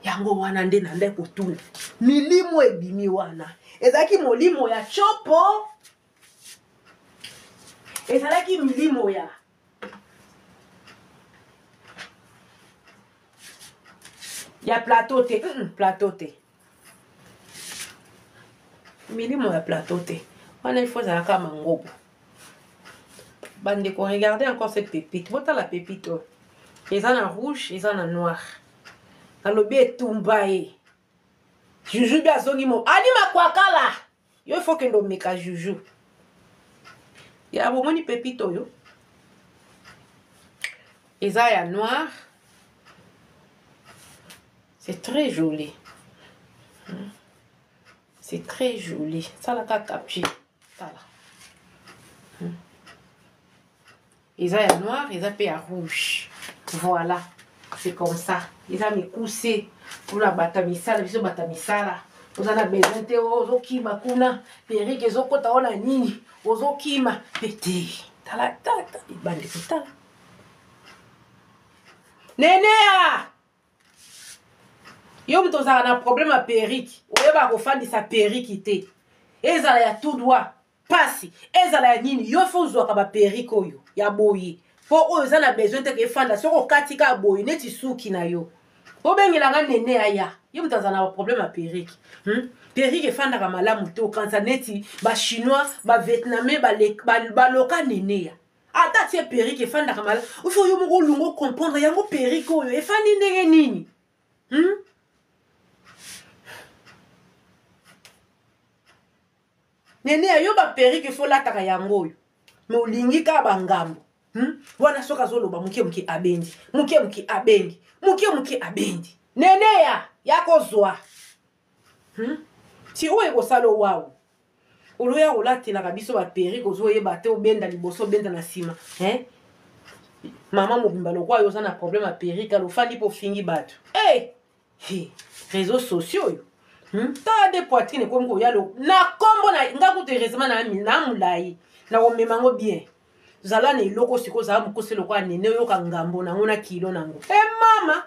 A: Yango wana nde na nde kotuna milimo ebimi wana. Ezalaki molimo ya chopo, ezalaki milimo ya plateau te. Plateau te, milimo ya plateau te wana, il faut ezalaka mangobo. Bandeko, regardez encore cette pépite. Botala pépite oyo, eza na rouge, eza na noir. Nalobi etumba ye Juju bi azongi mo ani makwakala. Yo, il faut kende omeka Juju ya bomoni. Pépite oyo eza ya noir, c'est très joli, c'est très joli. Salaka capture, tala. Eza ya noir, eza mpe ya rouge. Voilà, c'est comme ça. Eza mikuse mpona bato ya misala. Biso bato ya misala, oza na besoin te ozokima kuna perruque ezokɔta o na nini, ozokima mpe te. Tala, tala bandeko, tala Nenea. Yo moto ozalaka na problème ya perruque, oyebaka kofandisa perruque te, ezala ya tout droit pasi, ezala ya nini, yo faut ozwaka baperruque oyo ya boye, mpo oyo eza na besoin te ke efanda. Soki okati kaka boye neti suki na yo, obengelanga Nene aya. Ye moto azala na baproblème ya perruque, Perruque efandaka malamu te, okanisa neti bachinois, bavietnamais baloka. Nene ya ata tie perruque efandaka malamu, ifo yo moko olunga ocomprendre yango. Perruque oyo efandi ndenge nini? Nene ya yo, baperruque efo olataka yango oyo, me olingi kaka bangambo. Wana soki azoloba moke moke abendi, moke moke abendi, moke moke abendi. Nene ya kozwa, Ti oyo ekosala owawu oloya kolatelaka biso baperruque, ozoyeba te obenda liboso, obenda na nsima, hein? Mama mobimba lokwa yo oza na problème ya perruque, alo ofandi mpo ofingi bato. Hey! Hey! Réseaux sociaux oyo, Tala de poitrine ekomi koya lo na kombo na nga kutu. Heureusement na molai na komema yango bien. Zala na eloko sikoyo, ozala mokuse lokola Nene, oyoka ngambo nango na kilo nango. E mama,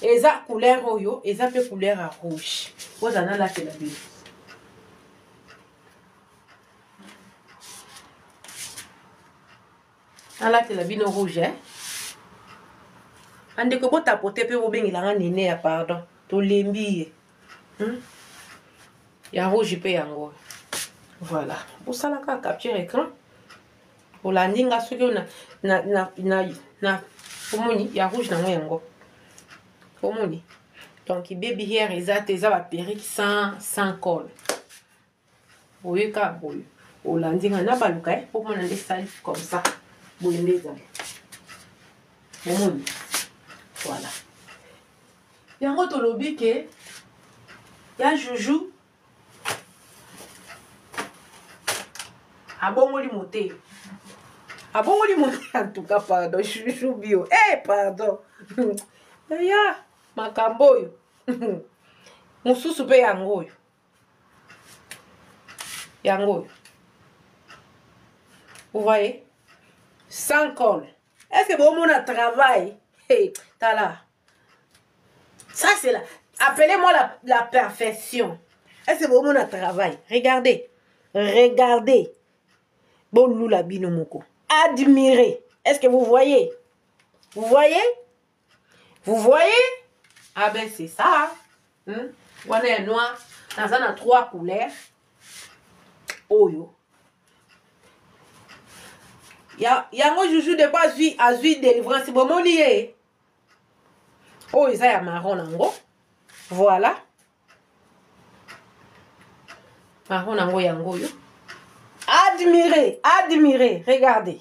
A: eza couleur oyo, eza mpe couleur ya rouge. Ozala nalatela bino. Nalatela bino rouge, eh? Bandeko, botapote mpe bobengelanga Nene ya pardon, tolembi ye. Ya rouge mpe yango. Voilà, bosalaka capture écran, olandi nga soki na omoni ya rouge nango yango omoni. Donc baby hair eza te, eza baperruque sans colle. Oyoka boye, olandi nga na baluka ye mpo mona nde sali comme ça boye nde ezali, omoni. Voilà, yango tolobi ke ya Juju abongoli motema, abongoli motema. En tout cas, pardon, Juju bio, eh pardon ya makambo oyo mosusu mpe yango oyo, yango oyo. Vous voyez, sans colle. Est ce que bomona travail? Hey, tala, ça c'est la, appelez-moi la perfection. Est ce que bomona travail? Regardez, regardez, bolula bino moko, admirez. Est ce que vous voyez? Vous voyez? Vous voyez? Ah ben, c'est ça. Wana ya noir, naza na trois couleurs oyo. Ya, yango juju depo azwi azwi délivrance bomoni ye oyo eza ya marron nango voilà marron nango yango oyo admirez admirez regardez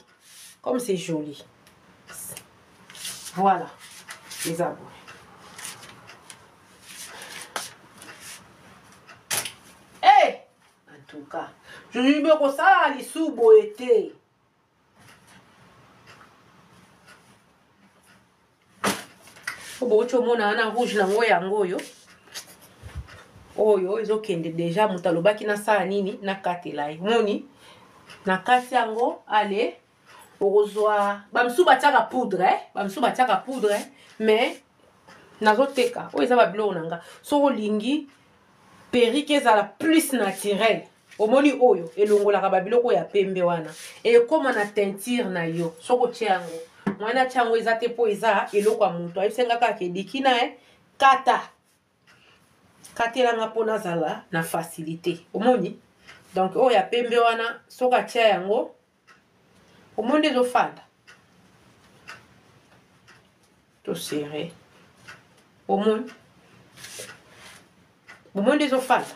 A: comme c'est joli voilà eza boye hey! en tout cas juju bokosala lisu boye te oyo bouti omona wana rouge nango yango oyo oyo ezokende deja moto alobaki nasala nini nakatela ye moni na kati yango ale okozwa bamisusu batiaka poudre eh? bamisusu batiaka poudre mais nazoteka oyo eza babiloko na nga soki olingi perike ezala plus naturel omoni oyo elongolaka babiloko ya pembe wana ekóma na teinture na yo soki otie yango mwana atia yango eza te mpo eza eloko ya moto ayebisi nga kaka ediki na ye kata katelanga mpo nazala na facilité omoni donc oyo ya pembe wana soki atia yango omoni ezofanda tosere omoni bomoni nde ezofanda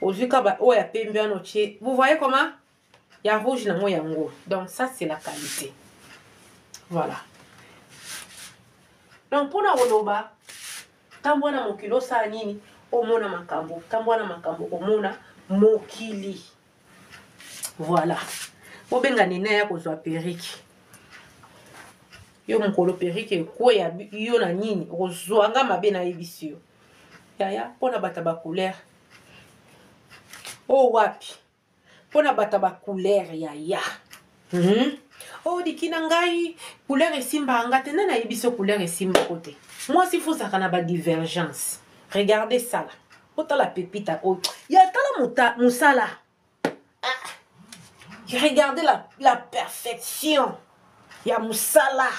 A: ozwi ka oyo ya pembe wana otie vous voyez comment ya rouge nango yango donc ça c'est la qualité voilà donc mpona koloba ntango wana mokili osala nini omona makambo ntango wana makambo omona mokili voilà bobenga nene ya kozwa perike yo mokolo perike ekweya yo na nini okozwa nga mabe nayebisi yo yaya mpo na bato ya bacouleur oyo wapi mpo na bato ya bacouleur yaya mm -hmm. oyo diki na ngai couleur esimbaka nga te nani ayebisi yo couleur esimbako te mwasi fozalaka na badivergence regarde sala otala pepita oyo ya tala mosala ah. regardez la, la perfection ya mosala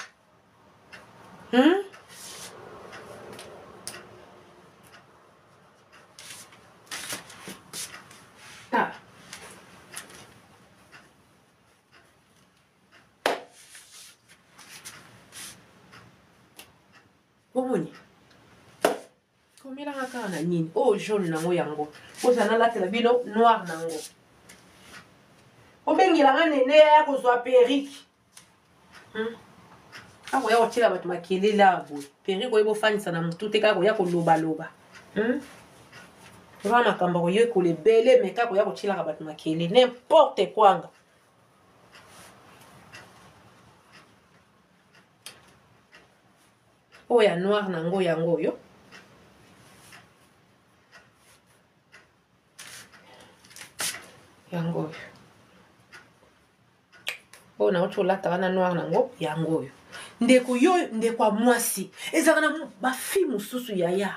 A: hmm? Ah. Bomoni komelaka kaka na nini oyo oh, jaune nango yango ozala nalatela bino noir nango obengela nga nene ya kozwa perike hmm? akoya kotiela bato makelele awa boye perike oye bofandisa na motu te kaka koya kolobaloba hmm? eza makambo akoyekola ebele me kaka koya kotielaka bato makelele n'importe kwanga oyo ya noir na yango yango oyo yango oyo oyo nauti olata wana noir na yango yango oyo ndeko yo ndeko ya mwasi ezalaka na bafille mosusu yaya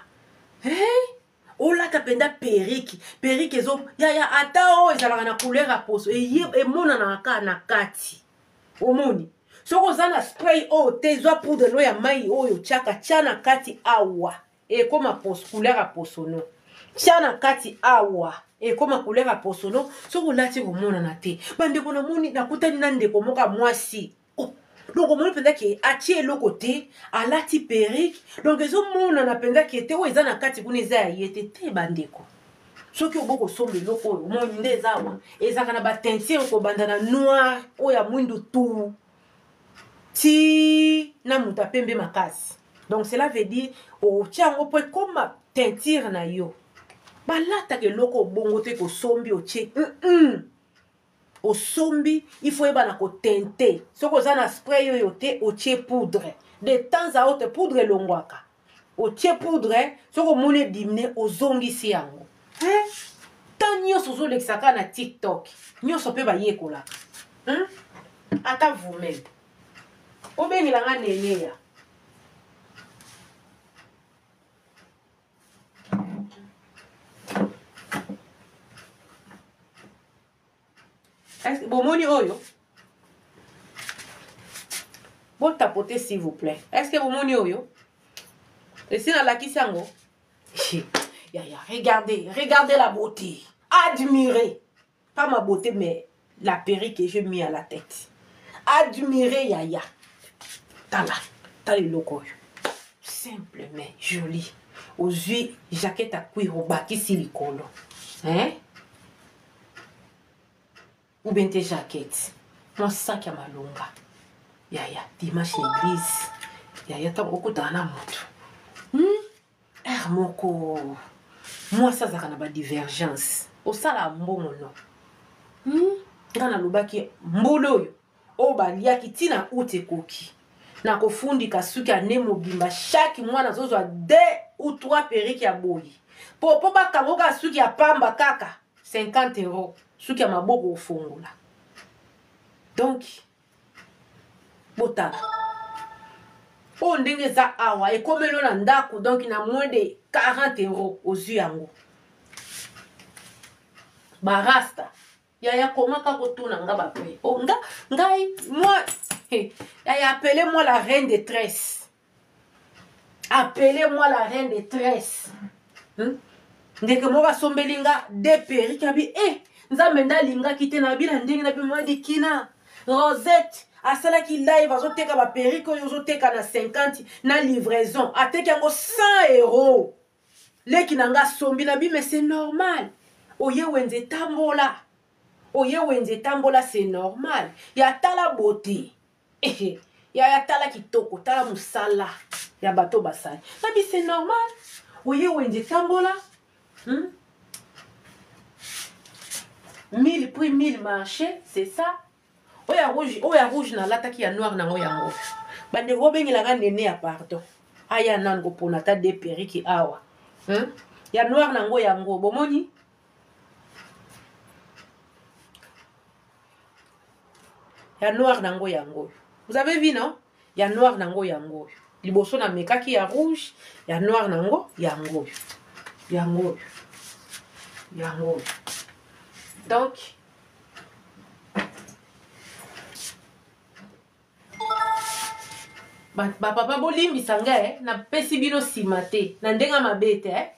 A: hey? olata mpenza perike perike ezo yaya ata oyo ezalaka na couleur ya poso emonanaka kaka na kati omoni soki oza na spray oyo te zwa poudre no ya mai oyo otyaka tya na kati awa ekoma poso couleur ya posono tya na kati awa ekoma couleur ya posono soki olati komonana te bandeko namoni nakutani na ndeko moko ya mwasi oh, donc omoni mpenza ke atie eloko te alati perike donc ezomonana mpenza ke te oyo eza na kati kuna eza ya ye te te bandeko soki obo kosomba eloko oyo omoni nde eza awa ezalaka na bateinture kobanda na noir oyo ya mwindu tu ti na moto apembe makasi donc cela veut dire otia yango mpo ekoma teinture na yo balataka eloko obongo te kosombi otie mm -mm. Osombi il faut yeba na ko teinter soki oza na spray oyo te otie poudre de temps à autre poudre elongwaka otie poudre soki omoni edimine ozongisi yango hein? temps nyonso ozolekisa kaka na tiktok nyonso mpe bayekolaka hmm? ata vous-même obengela nga neneya bomoni oyo botapote s'il vous plaît est ce que bomoni oyo esi nalakisi yango yaya regardez regardez la beauté admirez pas ma beauté mais la perruque que j'ai mis à la tête. Admire yaya. Tala, tala eloko oyo. Simple mais joli. Ozwi jaquette ya cuir obakisi likolo. Hein? Ou bien te jaquette. Mwa sac ya malonga. Yaya, dimanche na église. Yaya, ntango okutana na moto. Heure moko mwasi azalaka na badivergence osala mbongo no Nga nalobaki mbula oyo oyo baliaki ntina ut ekoki nakofundika suki ane mobimba chaque mwana azozwa 2 ou 3 perike ya boye po bakango kaka suki ya pamba kaka 50 euro suki ya maboko ofongola. Donc botala oyo ndenge eza awa ekomeli na ndako, donc na moins de 40 euro ozwi yango. Barasta yaya, komaka kotuna nga baprix. Oh, nga ngai moi hey, yaya, appelez moi la reine de tresse, appelez moi la reine de tresse, Ndeke moko asombeli nga deux perruques, abi eh, Nzambe nde alingaki te na bi na ndenge na bi madikina Rosette asalaki live, azoteka baperruque oyo ozoteka na 50 na livraison, ateki yango 100 euro. Leki na nga asombi na bi, mais c'est normal, oye wenze etambola, oye wenze etambola, c'est normal. Ya tala beauté, ya ya tala kitoko, tala mosala ya bato basali na bi, c'est normal, oye wenze etambola, Mille prix, mille marché, c'est ça. Oyo ya rouge, oyo ya rouge nalataki, ya noir nango yango. Bandeko, bobengelaka nene ya pardon, aya nanu kopona ata de perruque awa, Ya noir nango yango, bomoni ya noir nango yango. Vous avez vu, non? Ya noir nango yango oyo. Liboso namekaki ya rouge, ya noir nango yango oyo, yango oyo, yango oyo. Donc bapapa, bolimbisa ngai, napesi bino nsima te na ndenge ya mabe te,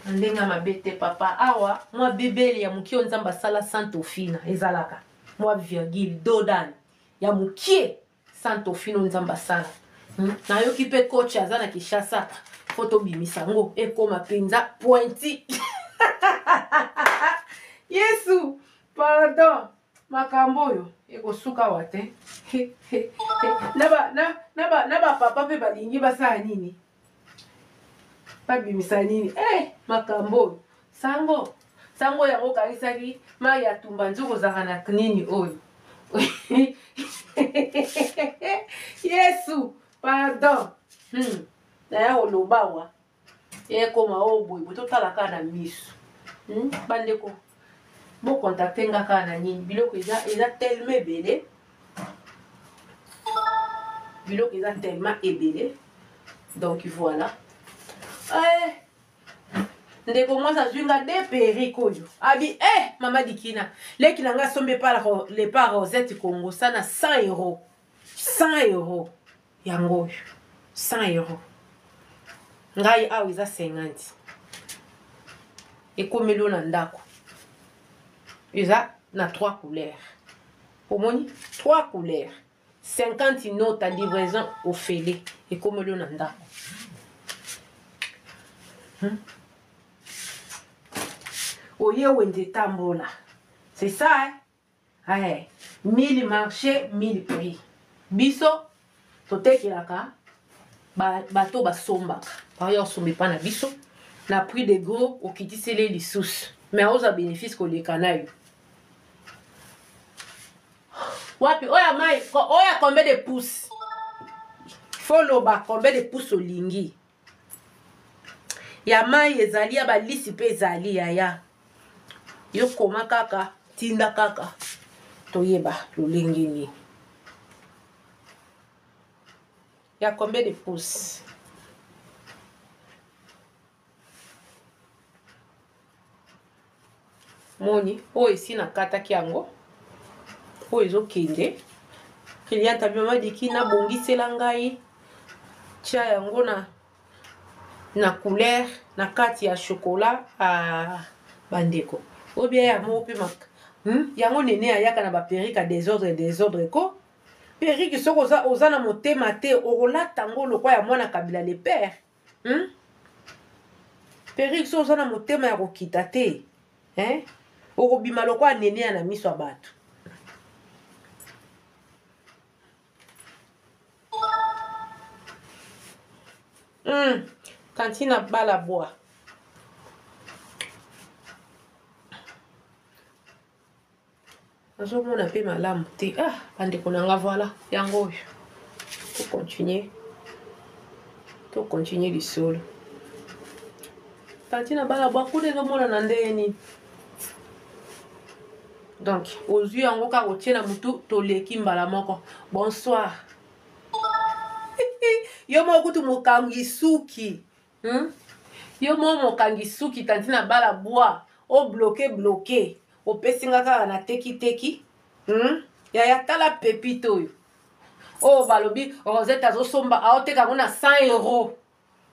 A: na ndenge ya mabe te papa. Awa mwa bibele ya mokie oyo Nzambe asala santofina ezalaka mwa virgule dodan ya mokie santofina oyo Nzambe asala, Nayoki mpe coach aza na Kinshasa, fo tobimisa yango ekóma mpenza pointi. Yesu pardon, makambo oyo ekosuka awa te. Na bapapa mpe balingi basala nini, babimisa nini? Makambo oyo, sango sango yango okanisaki mai ya tumba nzoka ozalaka na nini oyo. Yesu pardon, Naya koloba awa ekoma oyo boye boye, totala kaka na miso, Bandeko, bocontacte nga kaka na nini, biloko eza tellement ebele, biloko eza tellement ebele. Donc voilà, ndeko mwasi azwi nga de perruque oyo, abi eh, mama Dikina, leki na nga asombi lepa Rosette Congo sa na 100 euro, 100 euro yango oyo, 100 euro. Ngai awa eza 50, ekomeli oyo na ndako, eza na 3 couleurs, omoni 3 couleurs, 50 nota, livraison ofele, ekomeli oyo na ndako, Oye wenze tambola, c'est ça, hein? Hey, mille marché, mille prix. Biso totekelaka bato basombaka, baya osomba epa na biso na prix de gros, okitiseli lisusu, mais ozwa bénéfice koleka na yo. Wapi oyo ya mai, oyo ya combien de pouce? Fo loba combien de pouce olingi. Ya mai ezali, ya balisi mpe ezali. Yaya, yo koma kaka, tinda kaka, toyeba lolenge nini ya combien de pouce. Moni oyo esi nakataki yango, oyo ezokende cliente abi: "Mama Diki, nabongisela ngai, tia yango na couleur na kati ya chocolat." Ah, bandeko, oyo bia ya moko mpe, Yango nene ayaka na baperruque ya désordre désordre ko. Perruque soki oza, oza na motema te okolata yango lokwa ya mwana Kabila le père. Perruque soki oza na motema ya kokita te, hein? Okobima lokwa nenea na miso ya bato. Kantina bala bwa. Nazomona mpe malamu te. Ah, bandeko na nga, voilà yango oyo. Tocontinue, tocontinue lisolo. Kantina bala bwa kuna ezomonana ndenge nini? Donc ozwi yango kaka otie na motu, toleki mbala moko. Bonsoir. Yo moko kutu mokangi suki. Yo moko mokangi suki tantina bala bwa, o bloqué bloqué. Opesi nga kaka na teki teki. Yaya tala pepite oyo. Oyo balobi Rosette azosomba, aoteka yango na 100 euros.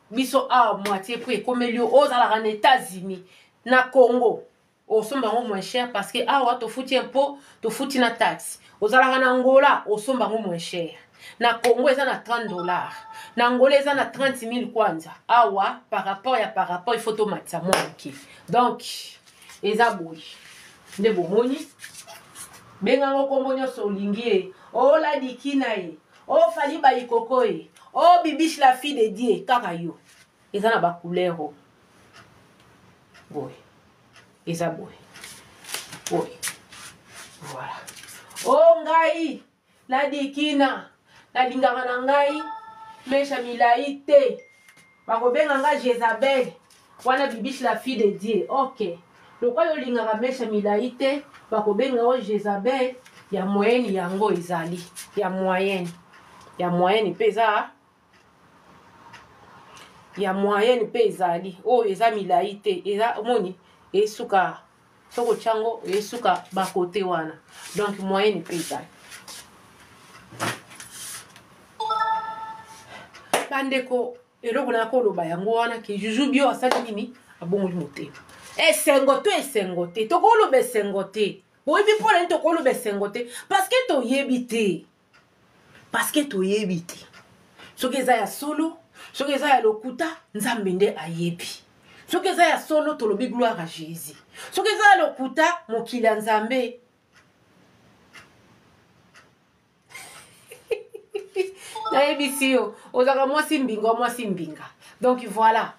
A: Biso awa moitié prix ekomeli yo, ozalaka na États-Unis, na Congo. Osomba yango moins cher parce que awa tofuti impôt, tofuti na taxe. Ozalaka na Angola, osomba yango moins cher. Na Congo eza na 30 $. Na Angola eza na 30 000 kwanza. Awa par rapport ya par rapport, il faut tomatisa mwa moke. Donc eza boye nde bomoni. Bengango kombo nyonso olingi ye. Oladiki na ye. Ofali bayikoko ye. O Bibiche la fille de Dieu kaka yo. Eza na ba couleur oyo. Boye. Eza boye. Boye. Voilà. O ngai ladikina nalingaka na ngai mesha milai te. Bakobenga nga Jezabel wana Bibiche la fille de Dieu. OK. Lokwa yo olingaka mesha milai te, bakobenga yo Jezabel ya moyenne. Yango ezali ya moyenne. Ya moyenne mpe eza ya moyenne mpe ezali oyo eza milai te, eza omoni esuka soki otyango esuka bakote wana. Donc moyenne mpe ezali. Bandeko, eloko na koloba yango wana ke Juju Bio asali nini? Abongoli motema. Esengo to esengo te, tokoloba esengo te. Boyebi mpo na nini tokoloba esengo te? Parce que toyebi te, parce que toyebi te soki eza ya solo, soki eza ya lokuta. Nzambe nde ayebi. Soki eza ya solo, tolobi gloire à Jésus. Soki eza ya lokuta, mokili ya Nzambe. Nayebisi yo, ozalaka mwasi mbinga, mwasi mbinga. Donc voilà,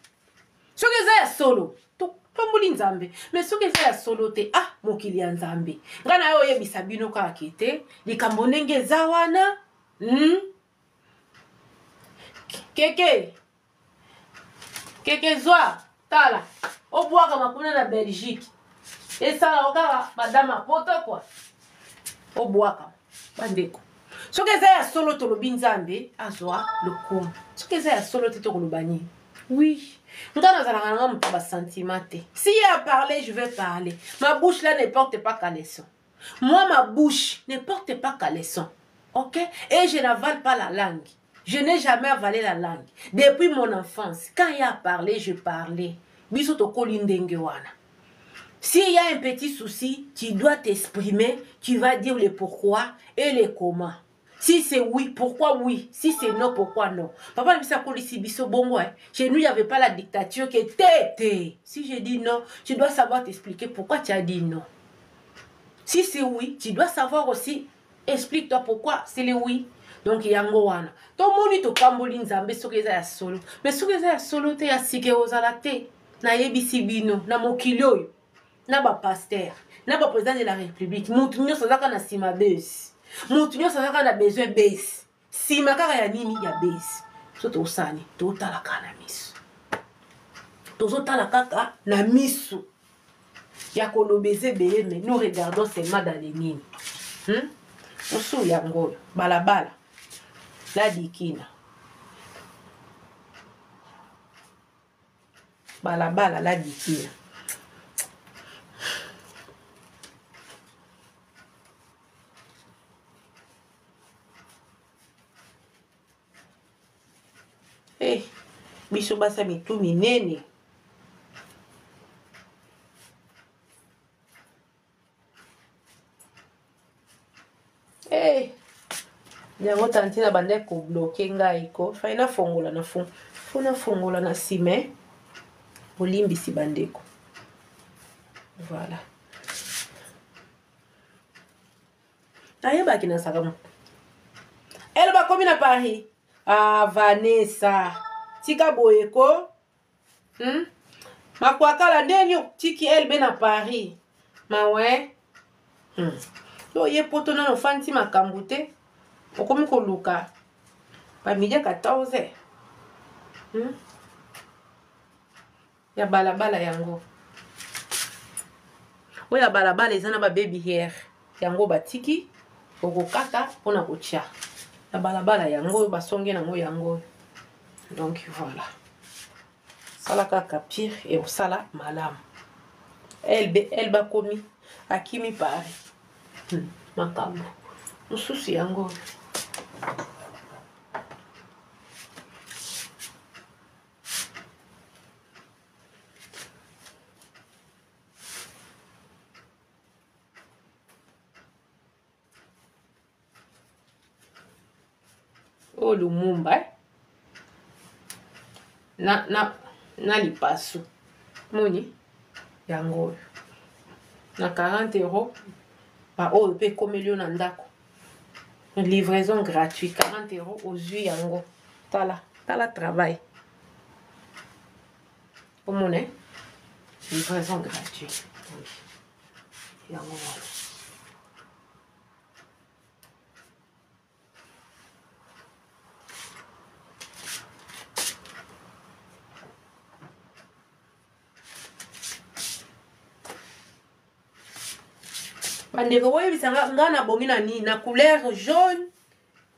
A: soki eza ya solo, topamboli Nzambe, mais soki eza ya solo te, ah, mokili ya Nzambe. Ngai na yo oyebisa bino kaka ke te likambo ndenge eza wana. Keke keke, zwa, tala, obwakama kuna na Belgique, esalaka kaka madame apoto kwa obwakama. Bandeko, soki eza ya solo, tolobi Nzambe azwa lokumu. Soki eza ya solo te, tokoloba nini? Oui, nga nazalaka nanga moto basentiment te. Si y a parler, je vais parler. Ma bouche là ne porte pas caleçon. Moi, ma bouche ne porte pas caleçon, ok? Et je n'avale pas la langue. Je n'ai jamais avalé la langue depuis mon enfance. Quand il y a parlé, je parlais. Biso tokoli ndenge wana. S'il y a un petit souci, tu dois t'exprimer, tu vas dire le pourquoi et le comment. Si c'est oui, pourquoi oui? Si c'est non, pourquoi non? Papa biso akolisi biso bongo, hein. Chez nous, il n'y avait pas la dictature qui était. Si je dis non, tu dois savoir t'expliquer pourquoi tu as dit non. Si c'est oui, tu dois savoir aussi, explique-toi pourquoi c'est le oui. Donc yango wana. Tomoni, topamboli Nzambe soki eza ya solo. Mais soki eza ya solo te, ya sika ozala te. Nayebisi bino, na mokili oyo, na bapasteur, na baprésident de la République, motu nyonso azaka na nsima base, motu nyonso azaka na besoin base, nsima kaka ya nini? Ya base. So tosani, totala kaka na miso, tozotala kaka na miso ya koloba eza ebele, mais nous regardons seulement dans les nini. Mosusu yango oyo balabala ladikina, balabala ladikina. Hey, biso basa mitu minene. Hey, Yango tantine abandaki kobloke ngai ko fai nafongola na fo fo nafongola na nsima eh. Bolimbisi bandeko. Voilà. Nayebaki nasaka ele bakomi na Paris. Ah Vanessa, tika boye ko. Makwakala ndeni otiki elbe na Paris. Mawe. Yo ye poto nano ofandi makambo te. Okomi koluka ba midi 14. Ya balabala yango. Oyo ya balabala eza na ba baby hair. Yango batiki okokata mpona kotia. Ya balabala yango oyo basonge nango yango. Donc voilà. Sala kaka pire et osala malamu. Elbe elba komi akimi Paris. Makambo mosusu yango. Oyo lumumba eh? Na, na, na lipasu moni yango oyo na 40 euro ba oyo mpe ekomeli yo na ndako livraison gratuit 40 euro ozwi yango. Tala tala travail omona eh? Livraison gratuit yango wana. Bandeko boyebisa nga, nga nabongi na nini? Na couleur jaune,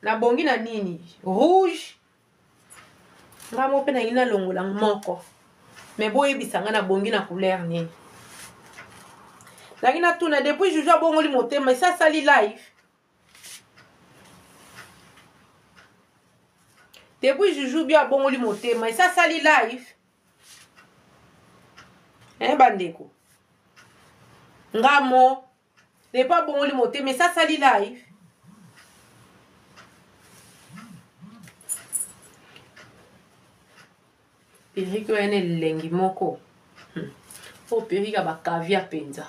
A: nabongi na nini? Rouge. Nga moko mpe nalingi nalongola moko. Mais boyebisa nga nabongi na couleur nini? Nalingi natuna depuis Juju abongoli motema esi asali live. Depuis Juju bio abongoli motema esi asali live. Eh bandeko. Nga mo depuis abongoli motema esi asali live. Perruque oyo na elengi moko. Oyo perruque ya bakavia mpenza.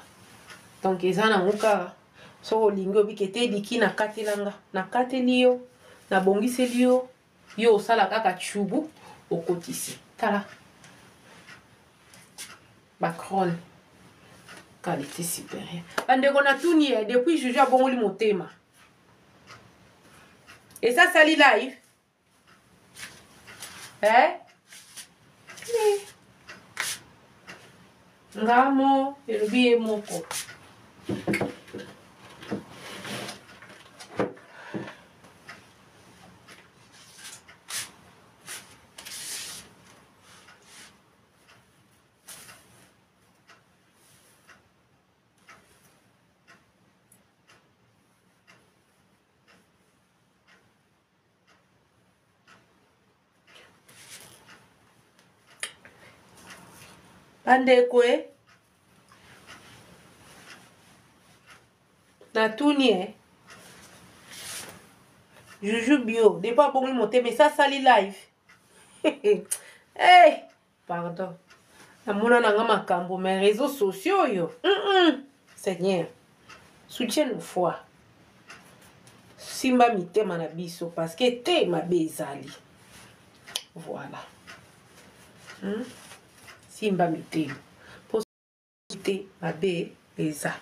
A: Donc eza nango kaka soki olingi obike te liki nakatelanga, nakateli yo, nabongiseli yo, yo osala kaka chubu okotisi. Tala ba crone qualité supérieure. Bandeko natuni ye depuis Juju abongoli motema eza sali live. Eh? Ngamo elobi ye moko. Bandeko e natuni e Juju bio depuis abongoli motema esi asali live. Hey, pardon, namona nanga makambo mais réseaux sociaux oyo. Seigneur, soutien nos foi, simba mitema na biso parce que te mabe ezali. Voilà. Simba mitema po te mabe eza.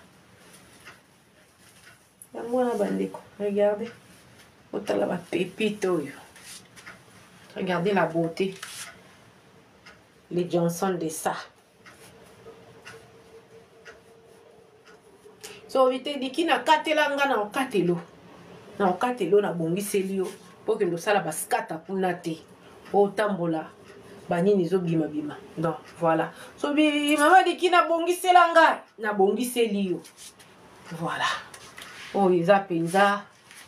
A: Yango wana bandeko, regardez, otala ba pépite oyo. Regardez la beauté. Les Johnson de ça. So vite diki na katela nga na okatelo. Na okatelo na bongiseli yo po kende osala baskata kuna te. Otambola banini ezobima bima. Donc voilà. So bi mama diki na bongisela nga na bongiseli yo. Voilà. Oyo eza penza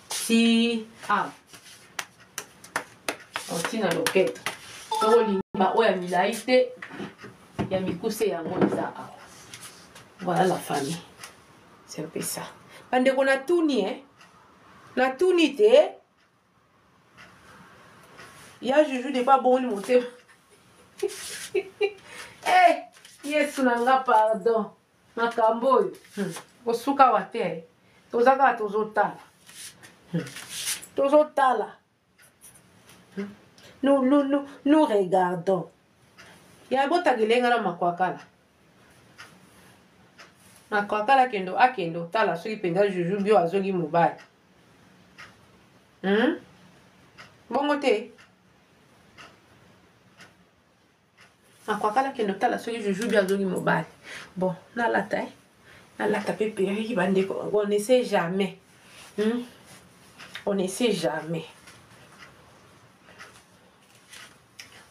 A: si ah. Otina loketo. Soko olingi ba oyo ya milai te ya mikuse yango eza awa. Voilà la famille. C'est un peu ça. Bandeko na tuni eh. Na tuni te. Ya Juju depa abongoli motema. Eh, Yesu na nga pardon. Makambo oyo. Kosuka wa te. Toza kaka tozotala. Tozotala. Nous, nous, nous, nous regardons. Ya botakele nga na makwakala. Makwakala kendo akendo tala soki mpenza Juju bio azongi mobali. Bongo te. Makwakala kendo tala soki Juju bio azongi mobali. Bon, nalata eh. Nalata pe perruque bandeko. On ne sait jamais. On ne sait jamais.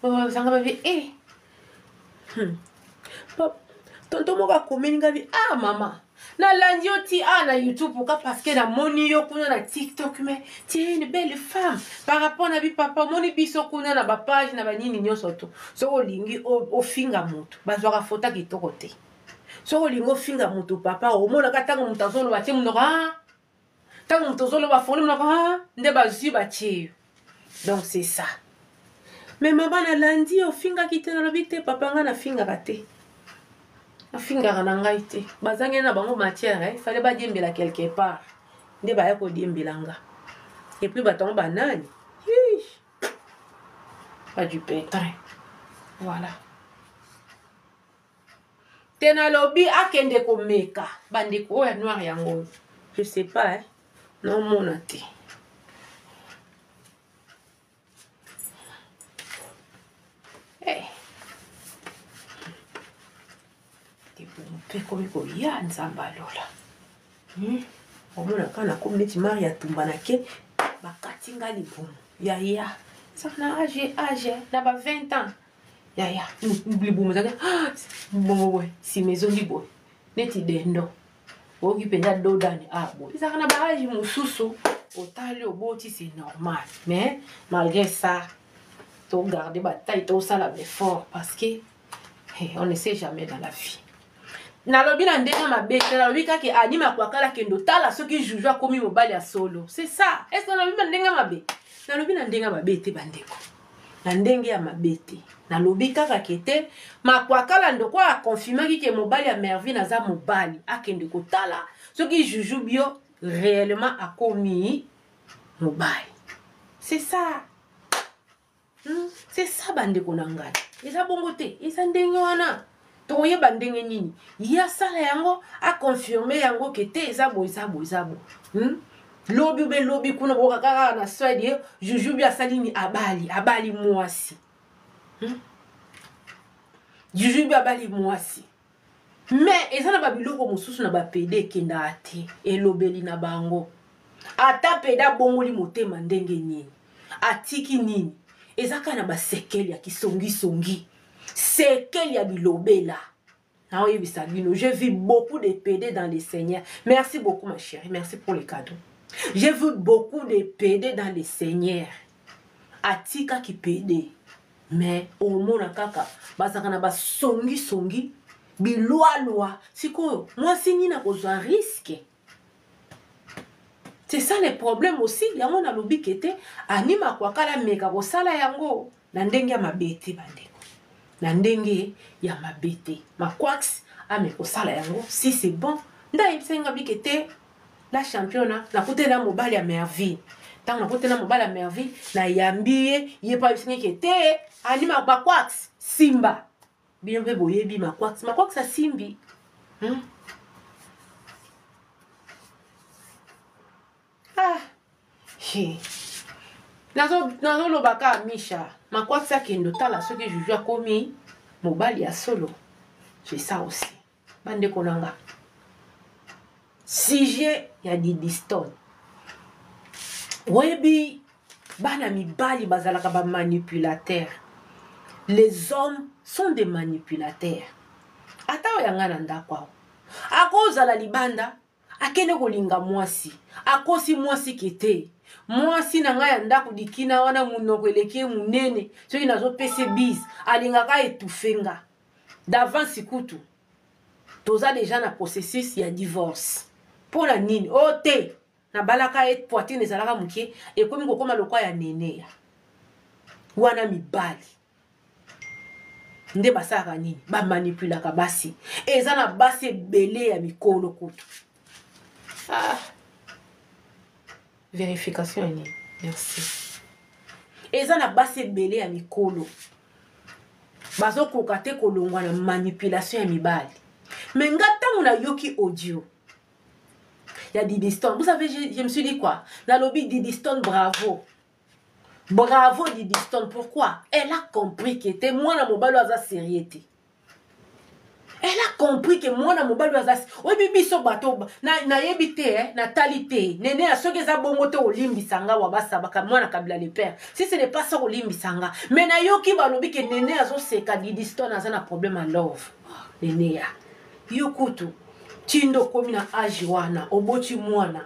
A: Oh, zanga babi eh. Tonton moko akomeli nga bi ah mama. Nalandi yo ti ah na YouTube pourquoi parce que namoni yo kuna na TikTok mais tu es une belle femme par rapport na bi papa omoni biso kuna na ba page na ba nini nyonso to soki olingi ofinga moto bazwaka fota kitoko te soki olingi ofinga moto papa omonaka ntango moto azoloba tie monoko ah ntango moto ozoloba fongoli monoko ah nde bazwi batie yo donc c'est ça mais mama nalandi ofingaki te nalobi te papa ngai nafingaka te nafingaka na ngai te bazangi na bango matière eh? fallait badiembela quelque part nde baya kodiembela nga et puis bato yango banani pas du pétrin voilà te nalobi akende komeka bandeko oyo ya noir yango je sais pas eh? naomona te hey. Libumu mpe ekomi koya nzambe alola omona kaka nakomi neti mari ya tumba na ke bakati nga libumu yaya ezaka na age age na ba 20 ans yaya libumu ezalaki bongo boye nsima ezongi boye neti dendo oyoki mpenza dodani ah boye ezalaka na ba age mosusu otali oboti c'est normal mais malgré ça togarde bataille tosala baeffort parce que hey, on ne sait jamais dans la vie nalobi na ndenge mabe te nalobi kaka ani makwakala kendo tala soki juju akomi mobali ya solo c'est ça est ce que nalobi na ndenge mabe nalobi na ndenge mabe te bandeko na ndenge ya mabe te nalobi kaka ke te makwakala ndoko akonfirmaki ke mobali ya mervine aza mobali akende kotala soki juju bio réellement akomi mobali c'est ça C'est ça bandeko na ngai eza bongo te eza ndenge wana tokoyeba ndenge nini ye asala yango aconfirme yango ke te eza boye eza boye eza boye lobi ube lobi kuna boyoka kaka na swede ye juju bi asali nini abali abali mwasi juju bi abali mwasi mais eza na babiloko mosusu na bapede ekendaka te elobeli na bango ata pede abongoli motema ndenge nini atiki nini eza kaka na basekele ya kisongisongi sekele ya bilobela naoyebisa bino j'ai vu beaucoup de PD dans le Seigneur merci beaucoup ma chérie merci pour les cadeaux j'ai vu beaucoup de PD dans le Seigneur atikaki PD mais omona kaka bazalaka na basongisongi bilwalwa sikoyo mwasi nini akozwa risque c'est ça le problème aussi yango nalobi ke te anima kwakala meka kosala yango na ndenge ya mabe te bandeko na ndenge ya mabe te makwax ameka kosala yango si c'est bon nde ayebisaki nga bike te la championa nakuteli na mobali ya merville ntango nakuteli na mobali ya merville nayambi ye ye mpe ayebisi ngeke te anima makwax simba bino mpe boyebi makwax makwax asimbi Ah, he. Nazoloba kaka Misha makwax akende otala soki juju akomi mobali ya solo c'est ça aussi bandeko na nga sujet ya Didistone oyebi bana mibali bazalaka ba manipulateurs les hommes sont des manipulateurs ata oyo ya nga na ndako awa akozala libanda akende kolinga mwasi akosi mwasi ke te mwasi na ngai ya ndako dikina wana monoko eleki ye monene soki nazopesa bise alingaka etufe nga d'avance kutu toza deja na processus ya divorce mpo na nini o oh, te nabalaka ye poitrine ezalaka moke ekomi kokoma lokwa ya neneya Wana mibali nde basalaka nini? Bamanipulaka basi. Eza na basi ebele ya mikolo kutu. Ah. Verification ya nini? Merci. Eza na basi ebele ya mikolo bazokoka te kolongwa na manipulation ya mibali. Me nga ntango nayoki audio ya Didi Stone, vous savez, je me suis dit quoi? Nalobi Didi Stone, bravo. Bravo Didi Stone. Pourquoi? Elle a compris que te mwana mobali aza sérieux te. Elle a compris que mwana mobali aza, oyebi biso bato nayebi te, eh, natali te nene ya soki eza bongo te, olimbisa nga wa basabaka mwana Kabila le père. Si ce n'est pas ça, olimbisa nga. Mais nayoki balobi ke nene azoseka Didi Stone aza na problème ya love. Oh, nene ya yo kutu tindo okomi na age wana, oboti mwana,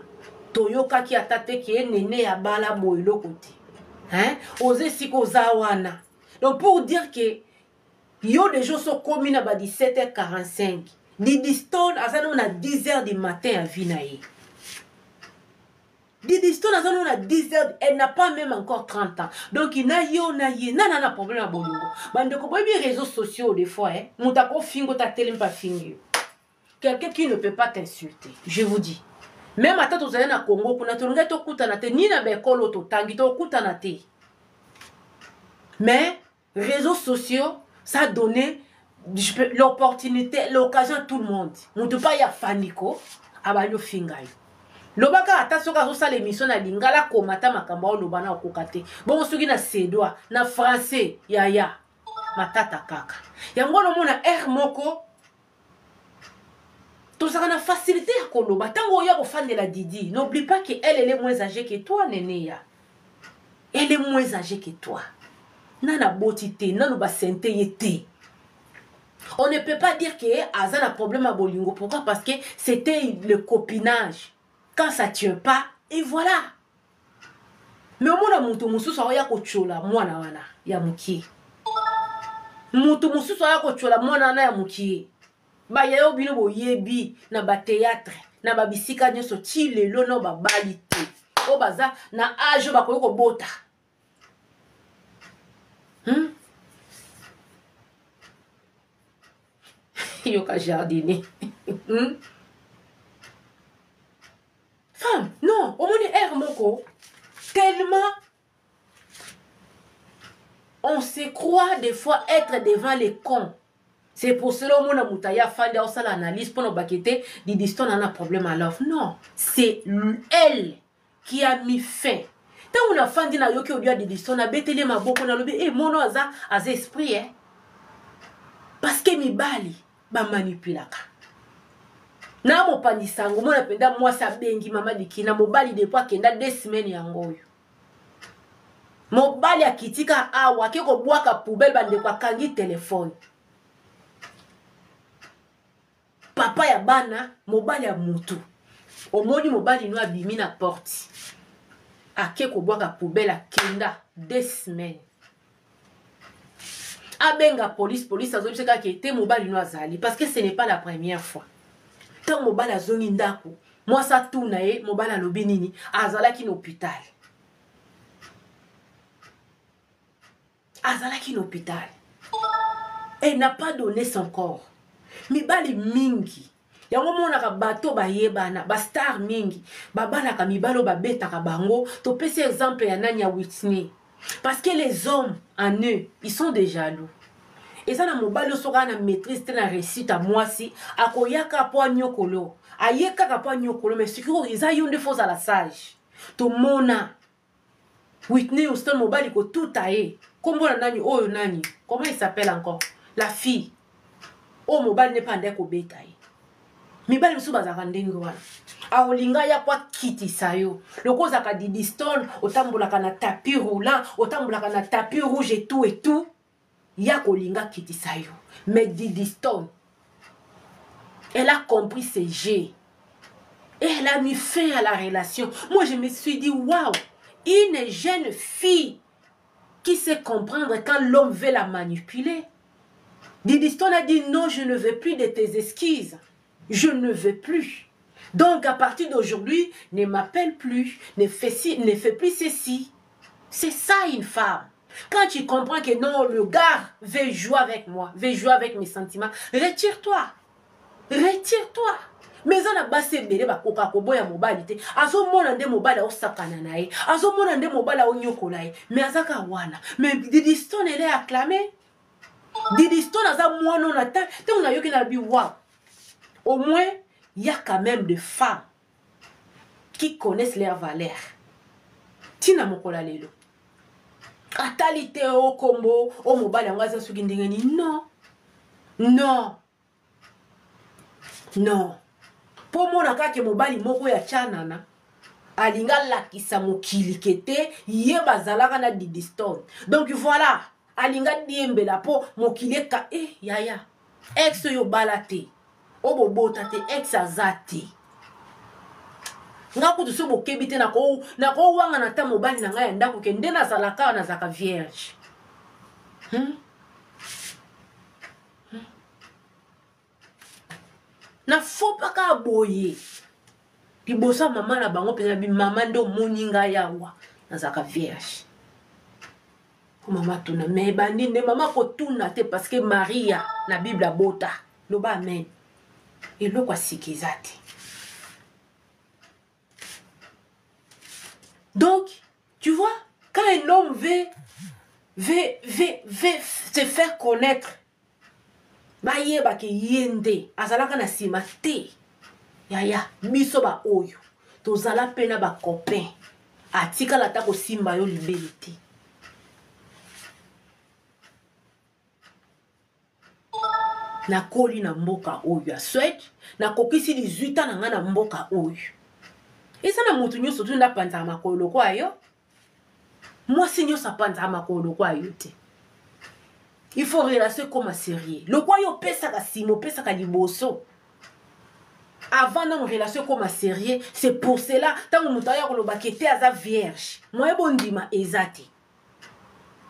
A: toyokaki ata te ke nene ya bala boye eloko te, hein? Oza esika oza wana. Donc pour dire que yo deja osokomi na ba 17h45, Didi Stone aza nano na 10h du matin ya vie na ye. Didi Stone aza nano na 10 heures, elle n'a pas même encore 30 ans. Donc na yo na ye nana na problème ya bolingo. Bandeko, boyebi réseaux sociaux des fois, eh, moto akofinga ota telemi mpe afingi yo. Quelqu'un qui ne peut pas t'insulter, je vous dis. Même ata tozali na Congo kuna, tolingai tokutana te, ni na baekole oyo totangi tokutana te. Mais réseaux sociaux, ça a donné l'opportunité, l'occasion à tout le monde. Moto pa ya faniko abandi ofinga yo. Lobaka ata soki azosala émission na lingala, koma ata makambo aoloba na okoka te. Bongo soki na suédois, na français, yaya matata kaka yango wana. Omona aire moko tozalaka na facilité ya koloba. Ntango oya kofandela Didi, n'oublie pas que elle, elle est moins âgée que toi. Neneya, elle est moins âgée que toi. Nana aboti te, nano basente ye te. On ne peut pas dire que aza na problème ya bolingo. Pourquoi? Parce que c'était le copinage. Quand ça tient pas, et voilà. Mais omona moto mosusu aoya kotiola mwana wana ya mokie, moto mosusu aya kotiola mwana wana ya mokie. Bayayo bino boyebi na bathéâtre, na babisika nyonso, ti lelo no babali te, oyo baza na age oyo bakoki kobota, Yoka jardinier, Femme, non, omoni aire moko tellement on se croit des fois être devant les cons. C'est pour cela omona moto aye afandi aosala analyse mpona obaki te Didi Stone ana problème. Alors non, c'est elle qui a mis fin. Ntango nafandi nayoki audio ya Didi Stone, abeteli maboko, nalobi e mono aza esprit, eh? Parce que mibali bamanipulaka na mopanzi sango. Mona mpenza mwasi abengi mama Dikina, mobali depuis akenda 2 semaines yango oyo, mobali akitika awa, ake kobwaka poubelle. Bandeko, akangi telefone. Papa ya bana, mobali ya mutu, omoni mobali no abimi na porte, ake kobwaka poubelle, akenda 2 semaines. Abenga police, police azobisa kaka ete mobali no azali, parce que ce n'est pas la première fois. Ntango mobali azongi ndako, mwasi atuna ye, mobali alobi nini? Azalaki na hôpital, azalaki na hôpital. Elle n'a pas donné son corps. Mibali mingi yango omonaka bato bayebana, bastar mingi babalaka mibali oyo babetaka bango. Topesi exemple ya nani? Ya Whitney. Parce que les hommes en eux, ils sont des jaloux. Eza na mobali oyo soki na maîtrise te na réussite ya mwasi, akoyaka mpo anyokolo, aye kaka mpo anyokolo. Mais sikoyo eza yo nde fo ozala sage. Tomona Whitney Houston, mobali kotuta ye. Nkombo na nani oyo, nani, comment il s'appelle encore, la fille oyo mobali nde mpe ande kobeta ye. Mibali mosusu bazalaka ndenge wana, akolinga ya po akitisa yo. Loko ozalaka Didi Stone, otambolaka na tapis roulant, otambolaka na tapis rouge et tout et tout, ya kolinga akitisa yo. Mais Didi Stone, elle a compris ses jeux et elle a mis fin à la relation. Moi, je me suis dit, waouh, une jeune fille qui sait comprendre quand l'homme veut la manipuler. Didi Stone a dit non, je ne veux plus de tes excuses. Je ne veux plus. Donc à partir d'aujourd'hui, ne m'appelle plus, ne fais, ci, ne fais plus ceci. C'est ça une femme. Quand tu comprends que non, le gars veut jouer avec moi, veut jouer avec mes sentiments, retire-toi. Retire-toi. Mais eza na basi ebele bakoka koboya mobali te. Azomona nde mobali aosakana na ye, azomona nde mobali aonyokola ye, mais azaka wana. Mais Didi Stone, elle est acclamée. Didi Stone aza mwana na ntango nayoki na bi waouh. Au moins, il y a quand même des femmes qui connaissent leur valeur. Tina mokolo ya lelo atali te o kombo o mobali yango aza soki ndenge nini. Non, non, non, mpo mona kaka mobali moko ya tyanana alingi alakisa mokili ke te ye bazalaka na Didi Stone. Donc voilà, alingi adiembela mpo mokili eka e yaya ex oyo obala te, oyo bobota te, ex aza te. Nga kutu so bokebi te, nakowangana ata mobali na ngai ya ndako ke nde nazalaka awa, nazalaka vierge, Nafopaka boye liboso ya mama na bango mpenza, bi mama nde omoni ngai awa, nazalaka vierge. Po mama tuna me ebandi nde mama kotuna te, parce que Maria na Bible abota. Loba amen. Eloko ya sika eza te. Donc tu vois, quand un homme veut se faire connaître, bayebaki ye nde azalaka na nsima te. Yaya, biso baoyo tozala mpe na bacopain, atikala ata kosimba yo libele te. Nakoli na mboka oyo ya Swede, nakokisi 18 ans na ngai na mboka oyo. Eza na motu nyonso tu nde apanzaka makolo lokola yo. Mwasi nyonso apanzaka makolo lokola yo te. Il faut relation ekoma sérieux. Lokola yo opesaka nsima, opesaka liboso avant nano relation ekoma sérieux. C'est pour cela, ntango moto aya koloba ke te aza vierge, moye bondima eza te.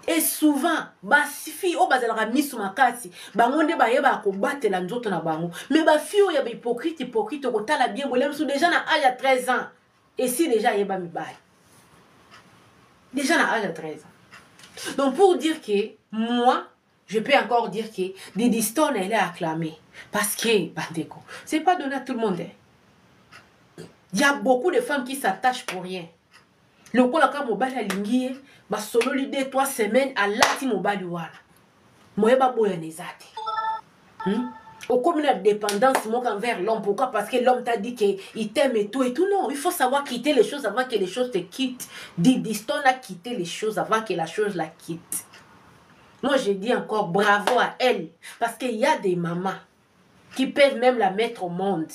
A: Et souvent bafille oyo bazalaka miso makasi, bango nde bayebaka kobatela nzoto na bango. Mais bafille oyo ya bahypocrite, hypocrite, okotala bien boye mosusu déjà na âge ya 13 ans esi déjà ayeba mibali, déjà na âge ya 13 ans. Donc pour dire que moi, je peux encore dire que Didi Stone, elle est acclamée, parce que bandeko, c'est pas donné à tout le monde, hein. Il y a beaucoup de femmes qui s'attachent pour rien. Lokola kaka mobali alingi ye, basololi 2, 3 semaines, alati mobali wana, moye baboyana eza te, Okomi na dépendance moko envers l'homme. Pourquoi? Parce que l'homme t'a dit que il t'aime et tout et tout. Non, il faut savoir quitter les choses avant que les choses te quittent. Didi Stone a quitté les choses avant que la chose la quitte. Moi, je dis encore bravo à elle, parce qu'il y a des mamans qui peuvent même la mettre au monde,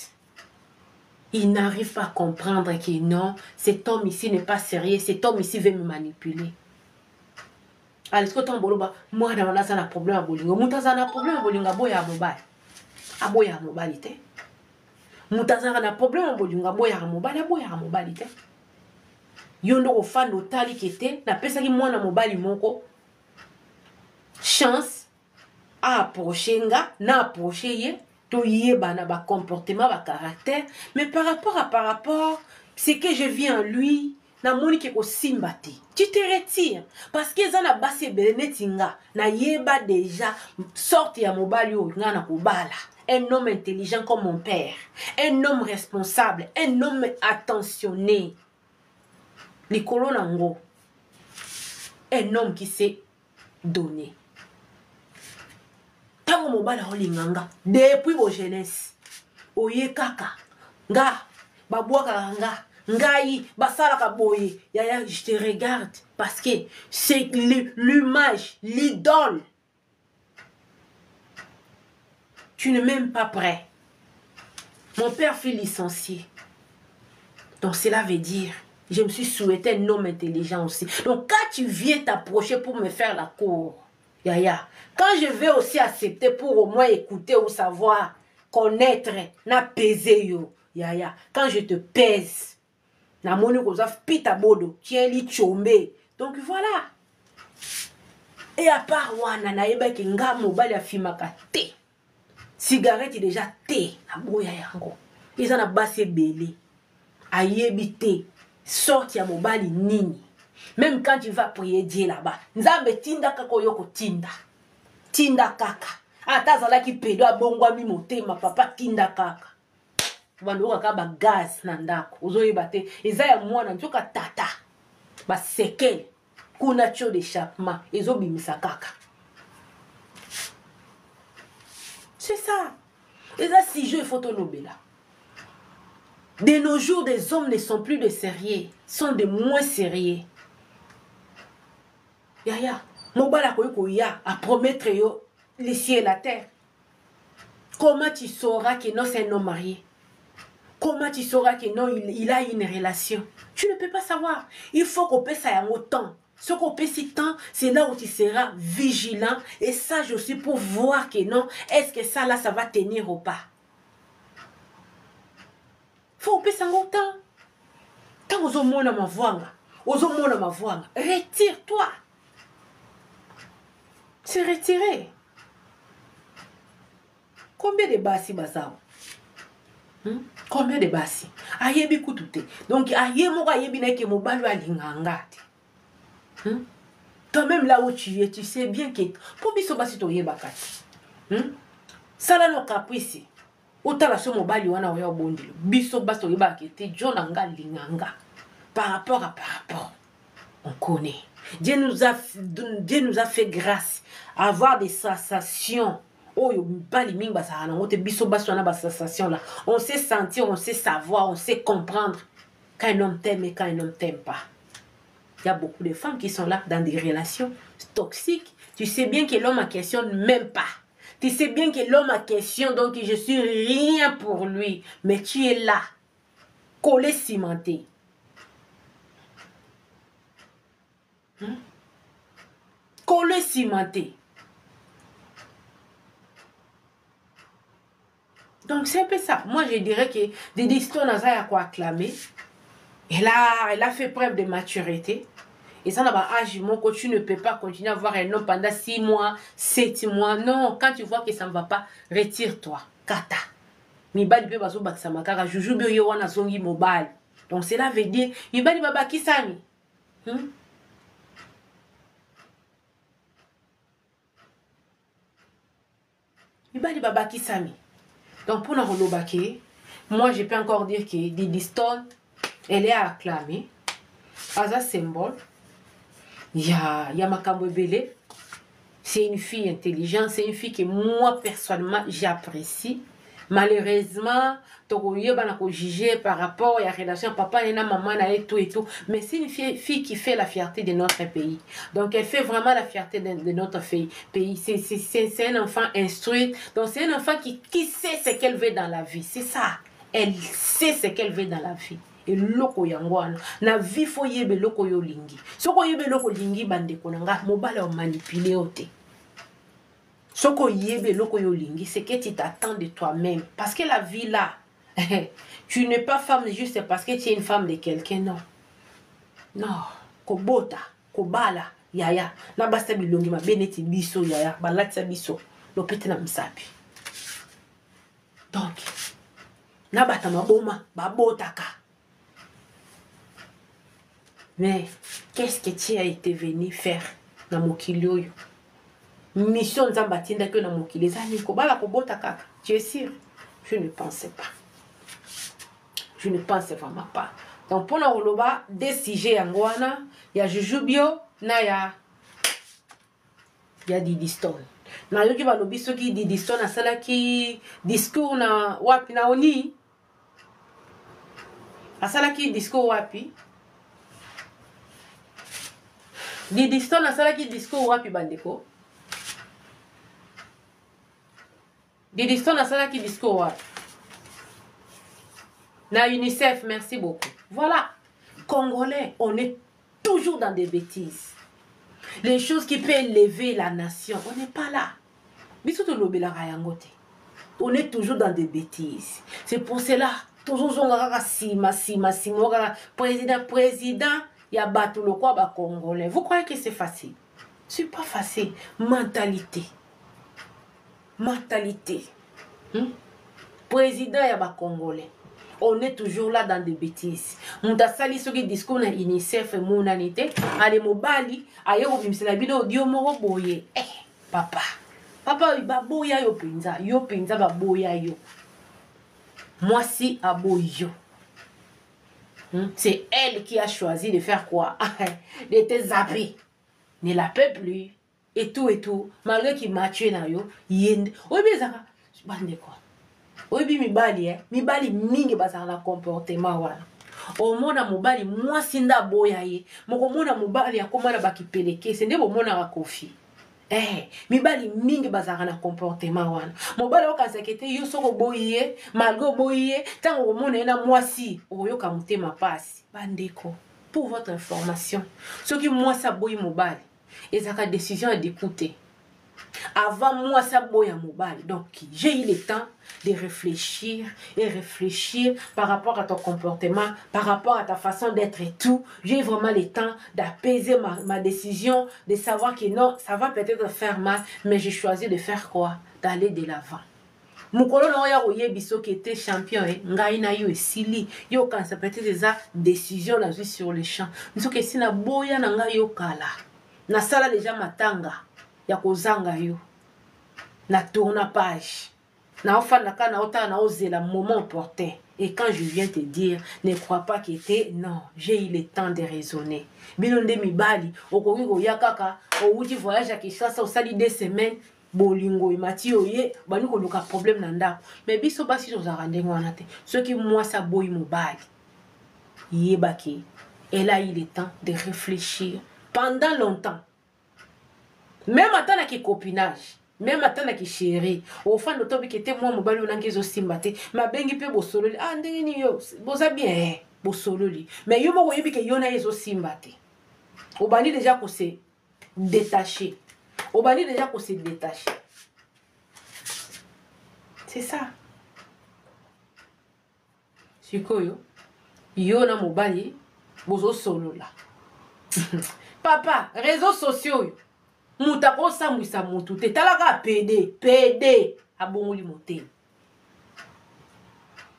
A: il n'arrive pas à comprendre que non, cet homme ici n'est pas sérieux, cet homme ici veut me manipuler. Ale soki ntango boloba mwana wana aza na problème ya bolingo, moto aza na problème ya bolingo aboyaka mobali, aboyaka mobali te. Moto azalaka na problème ya bolingo aboyaka mobali, aboyaka mobali te. Yo nde kofanda otali ke te napesaki mwana mobali moko chance aapproche nga, na approche ye, toyebana bacomportement, bacaractère, mais par rapport ce que je vis en lui, namoni ke kosimba te. Tu te retires, parce que eza na basi ebele neti nga, nayeba déjà sorte ya mobali oyo nga na kobala: un homme intelligent comme mon père, un homme responsable, un homme attentionné, likolo nango un homme qui sait donner. Ntango mobali aolinga nga depuis bo jeunesse, oye kaka nga babwakaka nga, ngai basalaka boye, yaya, je te regarde parce que c'est l'image, l'idole. Tu n'es même pas prêt. Mon père fut licencié, donc cela veut dire je me suis souhaité un homme intelligent aussi. Donc quand tu viens t'approcher pour me faire la cour, yaya, quand je vais aussi accepter pour au moins écouter ou savoir connaître, na peser yo, yaya, quand je te pèse, namoni koza pita bodo tieli tshombe. Donc voilà. Et à part wana, nayebaki nga mobali afimaka te, cigarette déjà te, naboya yango. Eza na basi ebele ayebi te sorte ya mobali nini. Même quand tu vas prier Dieu là-bas, Nzambe tinda kaka oyo kotinda. Tinda kaka. Ata azalaki pedo abongwami motema, papa tinda kaka. Bando kaka ba gaz na ndako, ozoyeba te eza ya mwana nzoka tata. Ba sekele kuna tuyau d'échappement ezobimisa kaka. C'est ça. Eza sujet il faut tolobela. De nos jours, des hommes ne sont plus de sérieux, sont de moins sérieux. Yaya, mobali akoki koya a promettre yo le ciel et la terre. Comment tu sauras que non, c'est un homme marié? Comment tu sauras que non, il a une relation? Tu ne peux pas savoir. Il faut qu'on pèse yango temps. Ce qu'on pèse temps, c'est là où tu seras vigilant et sage aussi pour voir que non, est-ce que ça là, ça va tenir ou pas? Faut opesa yango temps. Ntango ozomona mavwanga, ozomona mavwanga, retire-toi. Se retirer. Combien de basi bazawa? Combien de basi? Ayebi kutu te. Donc aye moko ayebi na ke mobali alinga nga te. Toi-même là où tu es, tu sais bien que po biso basi toyebaka te. Sala no caprice. Otala so mobali wana oya obondelo. Biso basi toyebaka te John anga alinga nga. Par rapport à par rapport. On connaît. Dieu nous a fait grâce à avoir des sensations. Oyo mibali mingi bazalaka nango te, biso basi wana ba sensation là. On sait sentir, on sait savoir, on sait comprendre quand un homme t'aime et quand un homme t'aime pas. Il y a beaucoup de femmes qui sont là dans des relations toxiques. Tu sais bien que l'homme en question ne m'aime pas. Tu sais bien que l'homme en question, donc je suis rien pour lui. Mais tu es là, collé, cimenté. Collé, cimenté. Donc c'est un peu ça. Moi je dirais que Didi Stone a quoi acclamer. Elle a fait preuve de maturité. Et ça, là, âge, mon coach, tu ne peux pas continuer à voir un homme pendant 6 mois, 7 mois. Non, quand tu vois que ça ne va pas, retire-toi. Kata. Mibali pe bazo bakisa makaka, juju bio yo wana zongi mobali. Donc cela veut dire mibali babakisami. Mibali babakisami. Donc pour na koloba ke, moi je peux encore dire que Didi Stone, elle est acclamée. Aza symbole. Il y a makambo ebele. C'est une fille intelligente, c'est une fille que moi personnellement j'apprécie. Malheureusement, tokoyeba na ko juger par rapport à la relation papa et na maman na et tout et tout, mais c'est une fille qui fait la fierté de notre pays. Donc elle fait vraiment la fierté de notre pays. C'est un enfant instruit. Donc c'est un enfant qui sait ce qu'elle veut dans la vie. C'est ça. Elle sait ce qu'elle veut dans la vie. Eloko yango wana na vie fo yebe eloko yo olingi. Soki oyebi eloko olingi, bandeko na nga, mobali amanipule yo te. Soki oyebi eloko yo olingi, c'est que tu t'attends de toi-même. Parce que la vie là, tu n'es pas femme juste parce que tu es une femme de quelqu'un, non. Non, kobota, kobala, yaya. Na basta bilongi mabe neti biso, yaya. Balatisa biso, lopete na misapi. Donc, na bata maboma, babotaka. Mais qu'est-ce que tu as été venu faire na mokili oyo? Mission Nzambe atindaki yo na mokili eza nini? Kobala kobota kaka. Tu es sûr? Je ne pense pas. Je ne pense vraiment pas. Donc mpona koloba des sujets yango wana ya Juju Bio na ya Didi Stone. Nayoki balobi soki Didi Stone asalaki discours na wapi, na oni? Asalaki discours wapi? Didi Stone asalaki discours wapi bandeko? Didi Stone asalaki discours wapi? Na UNICEF, merci beaucoup. Voilà. Congolais, on est toujours dans des bêtises. Les choses qui peuvent élever la nation, on n'est pas là. Biso tolobelaka yango te. On est toujours dans des bêtises. C'est pour cela, toujours zonga kaka sima, sima, sima, kaka président, président, ya bato lokwa ba Congolais. Vous croyez que c'est facile? C'est pas facile. Mentalité. Mentalité. Président ya ba Congolais. On est toujours là dans des bêtises. Moto asali soki discours na UNICEF emonani te, ale mobali aye kobimisela bino audio moko boye. Eh, papa. Papa baboya yo penza, yo penza baboya yo. Mwasi aboyi yo. C'est elle qui a choisi de faire quoi? De te zapper. Ne la peut plus. Et tout et tout. Malgré qu'il m'a tué na yo, yende. Oyebi ezaka bandeko. Oyebi mibali eh, mibali mingi bazala na comportement wana. Omona mobali mwasi nda aboya ye. Mokomona mobali akoma na bakipelekese nde bomonaka Kofi. Eh, mibali mingi bazalaka na comportement wana. Mobali okanisaka ete yo soki oboyi ye, malgré oboyi ye, ntango okomona ye na mwasi, okoyoka motema pasi. Bandeko, pour votre information, soki mwasi aboyi mobali, ezalaka décision ya d'écouter. Avant mwasi aboya mobali, donc j'ai eu le temps de réfléchir et réfléchir par rapport à ton comportement, par rapport à ta façon d'être et tout. J'ai eu vraiment le temps d'apaiser ma décision, de savoir que non, ça va peut-être faire mal, mais j'ai choisi de faire quoi? D'aller de l'avant. Mokolo na oya koyebi soki ete champion, eh, ngai na yo esili, yo okanisa peut-être eza décision nazwi sur le champ. Nsoki esi naboya na ngai yo kala, nasala déjà matanga ya kozanga yo, na tourna page, naofanda kaka naotala, naozela moment opportun. Et quand je viens te dire, ne crois pas que t'es, non, j'ai eu le temps de raisonner. Bino nde mibali, okoki koya kaka, owuti voyage ya Kinshasa, osali 2 semaines, bolingo emati oye, bani koluka problème na ndako. Mais biso basi tozalaka ndenge wana te. Soki mwasi aboyi mobali, yebaki, elle a eu le temps de réfléchir pendant longtemps. Même ata na kicopinage, même ata na kichéri, ofanda otobi ke te mwa mobali onangi ezosimba te, mabengi mpe bosololi, ah ndenge nini yo, boza bien, eh, bosololi. Mais yo moko oyebi ke yo na ye ezosimba te. Obandi déjà ko se détacher. Obandi déjà ko se détacher. C'est ça. Sikoyo, yo na mobali bozosolola. Papa, réseaux sociaux oyo, moto akosambwisa motu te. Talaka PD, PD abongoli motema.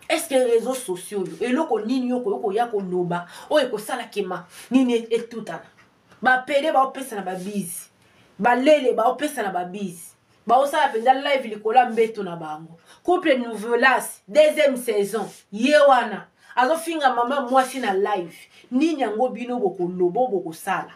A: Est-ce que réseaux sociaux oyo, eloko nini yo okoki koya koloba oyo ekosala kema nini etutana? Ba PD baopesa na ba bise, balele baopesa na ba bise, baosala mpenza live likolo ya mbeto na bango. Couple Nouvelas deuxième saison, ye wana azofinga mama mwasi na live. Nini yango bino bokoloba bokosala?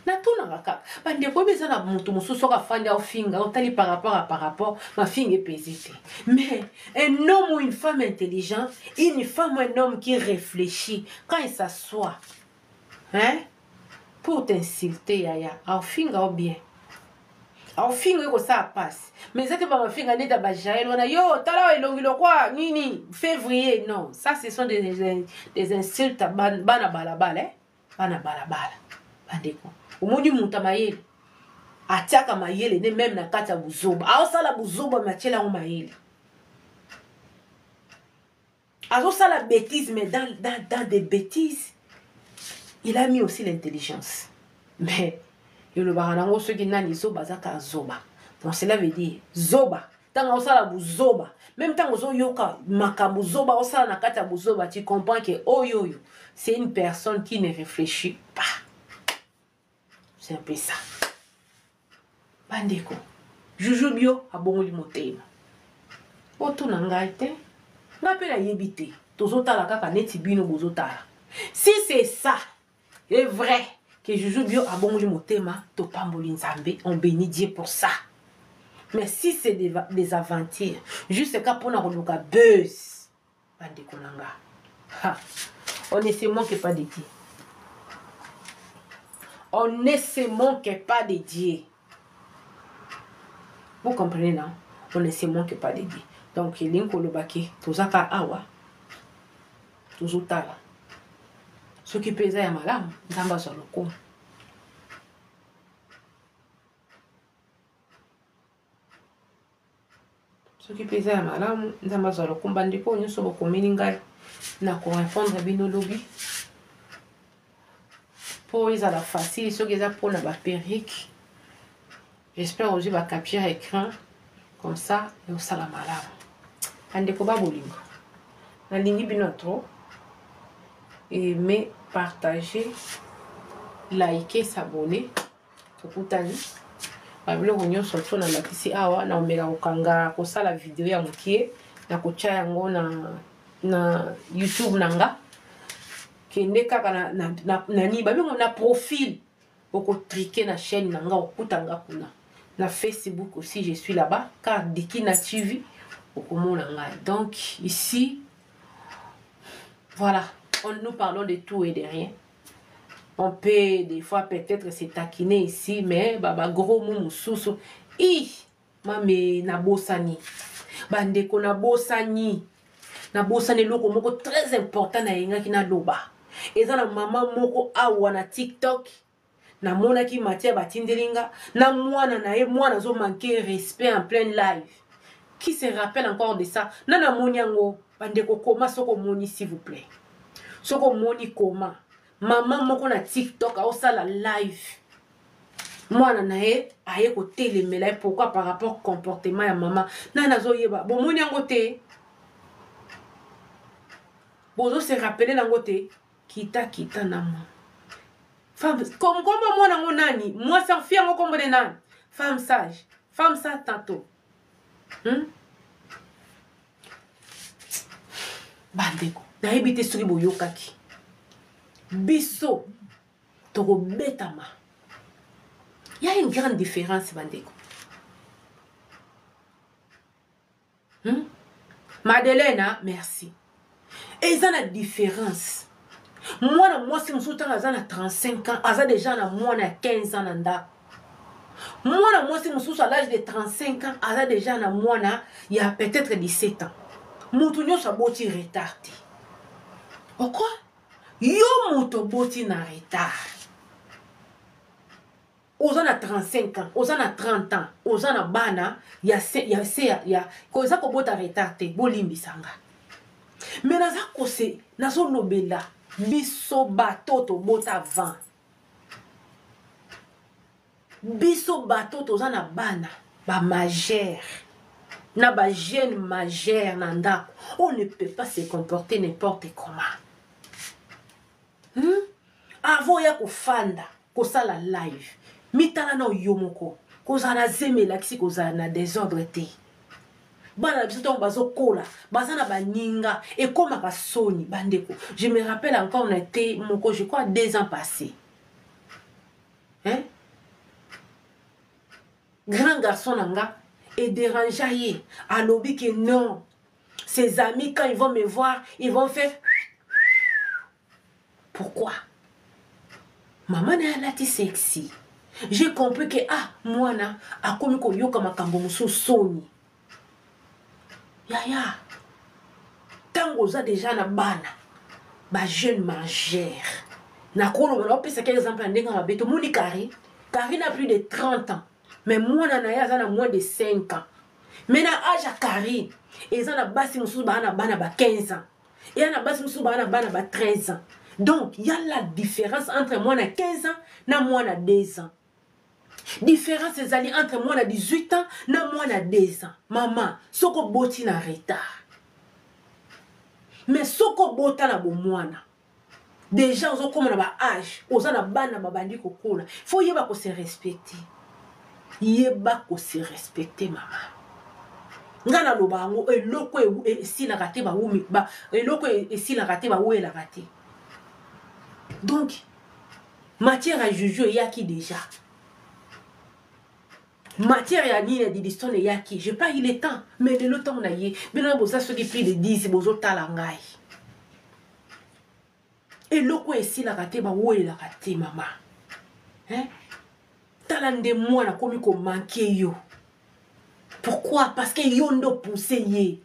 A: Natunaka kaka bandeko, oyebi eza na moto mosusu soki afandi aofinga, otali par rapport à par rapport, mafinga epesi te. Mais un homme ou une femme intelligent, une femme ou un homme qui réfléchit, quand il s'assoit, hein, pour t'insulter, yaya, aofinga ou bien aofinga oyo kosala passe. Mais eza te bamafinga neti ya bajael wana, yo tala oyo elongi lokwa nini février. Non, ça ce sont des insultes bana balabala, eh? Bana balabala. Bandeko, omoni moto ya mayele atiaka mayele ne même na kati ya buzoba, aosala buzoba me atiela yango mayele, azosala bêtise, mais dans des bêtises il a mis aussi l'intelligence. Mais elobaka nango soki nani zoba azaka zoba. Donc cela veut dire zoba ntango osala buzoba, même ntango ozoyoka makambo zoba osala na kati ya buzoba, tu comprends que oyo oyo c'est une personne qui ne réfléchit pas. C'est un peu ça. Bandeko, Juju Bio abongoli motema. Otuna ngai te, ngai mpe nayebi te, tozotala kaka neti bino bozotala. Si c'est ça est vrai que Juju Bio abongoli motema, topamboli Nzambe, on bénit Dieu pour ça. Mais si c'est des aventures, juste ka pona koluka buzz, bandeko na nga, ha, on ne se manque pas de Dieu. On ne se manque pas de Dieu. Vous comprenez, non? On ne se manque pas de Dieu. Donc, elingi koloba ke tozaka awa, tozotala. Soki mpe eza ya malamu, Nzambe azwa lokumu. Soki mpe eza ya malamu, Nzambe azwa lokumu. Bandeko nyonso bokomeli ngai, na korépondre bino lobi mpo ezala facile. Soki eza mpona baperruque, j'espère ozwi bacapture écran, comme ça eosala malamu. Bandeko ba bolingo. Nalingi bino trop. Aimer, partager, liker, s'abonner. Tokutani. Babiloko nyonso to nalakisi awa na omeka kokanga kosala video ya mokie na kotya yango na, na youtube na nga kende kaka na, na, na, na nini babengo na profil okotrike na chaîne na nga okuta nga kuna na facebook aussi je suis là-bas car dikina tv okomona ngai donc ici voilà on, nous parlons de tout et de rien on peut des fois peut-être se taquiner ici mais ba, ba gros mots mosusu i mame nabosani bandeko nabosani nabosani eloko moko très important nayengaki naloba eza na mama moko awa na tiktok namonaki matière batindeli nga na mwana na ye mwana azomanke respect en pleine live qui se rappelle encore de ça na namoni yango bandeko koma soki omoni s'il vous plaît soki omoni koma mama moko na tiktok aosala live mwana na ye aye kotelemela ye pourquoi par rapport comportement ya mama nani azoyeba bomoni yango te bozo se rappeler nango te kita kita na mwa femme kombo mwana yango nani mwasi fi yango kombo de nani femme sage femme sage tantôt hmm? Bandeko nayebi te soki boyokaki biso tokobetama ya une grande différence bandeko hmm? Madeleine merci eza na différence mwana mwasi mosusu ntango aza na 35 ans aza deja na mwana ya 15 ans na ndako mwana mwasi mosusu à l'âge de 35 ans aza deja na mwana ya peut-être 17 ans moto nyonso aboti retard te okwa yo moto oboti na retard oza na 35 ans oza na 30 ans oza na bana ya se ya se ya, ya koza kobota retard te bolimbisa nga me naza kose nazolobela biso bato tobota avant biso bato toza na bana bamajeur na bajeune majeur na ndako on ne peut pas se comporter n'importe comment hmm? avant oya kofanda kosala live mitala na yo moko kozala na zemi elakisi kozala na desordre te bana na biso ntango bazokola baza na baninga ekomaka soni bandeko je me rappelle encore na te moko je crois 2 ans passé hein? Grand garçon na nga ederangea ye alobi que non ses amis quand ils vont me voir ils vont faire pourquoi mama na ye alati sexy j'ai compris que ah mwana akomi koyoka makambo mosusu soni yaya ntango oza deja na bana bajeune majeur nakoloba naopesaki exemple ya ndenge mabe tomoni kari kari na plus de 30 ans mais mwana na ye aza na moins de 5 ans mais na age ya karine eza na basi mosusu baa na bana ba 15 ans eya na basi mosusu baa na bana ba 13 ans donc ya la différence entre mwana 15 ans na mwana 2 ans différence ezali entre mwana 18 ans na mwana 2 ans mama soki oboti na retard mais soki obota na bomwana deja ozokóma na baage oza na bana babandi kokola fo yeba kose respecte yeba kose respecte mama ngai naloba yango eloko esilaka te bawumi ba, eloko esilaka te bawelaka te donc matière ya juju eyaki déjà matière ya nini ya didistone eyaki j'ai pas eu le temps mais lelo ntango na ye bino boza soki plus de 10 bozotala ngai eloko esilaka te bawelelaka te mama hein? Tala nde mwana akomi ko manquer yo pourquoi parce que yo nde opousse ye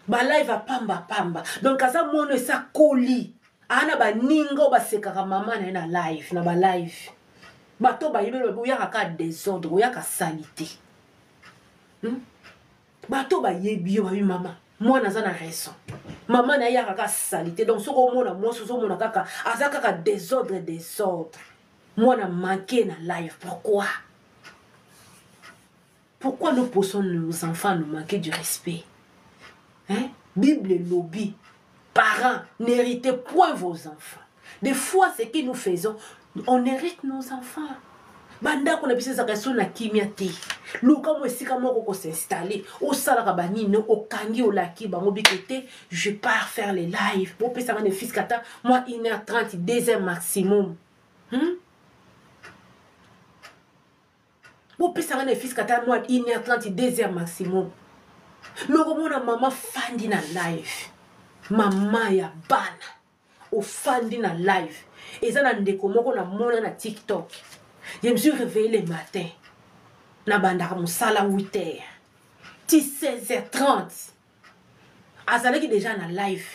A: ba live ya pamba pamba donc aza mwana esi akoli aa na baninga oyo basekaka mama na ye na live na ba live bato bayebi oyaka kaka desordre oyaka salite hmm? Bato bayebi yo bayebi mama mwana aza na raison mama na ye yaka kaka salite donc soki omona mwasi ozomona kaka aza kaka desordre desordre mwana manque na live pourquoi pourquoi nous poussons nos enfants à nous manquer du respect hein? Bible elobi, parents, n'héritez point vos enfants. Des fois, ce que nous faisons, on hérite nos enfants. Bandako na biso ezalaka so na kimia te. Luka mwa esika moko kosinstalle, osalaka banini, okangi, olaki bango bike te, je pars faire les lives. Bopesanga ne fiske ata mwa 1h30, 2h maximum. Bopesanga na efiske ata mwa 1h30, 2h maximum. Me okomona mama fandi na live, mama ya bana ofandi na live. Eza na ndeko moko namona na TikTok, je me suis réveillé le matin, nabandaka mosala 8h ti 16h30, azalaki deja na live.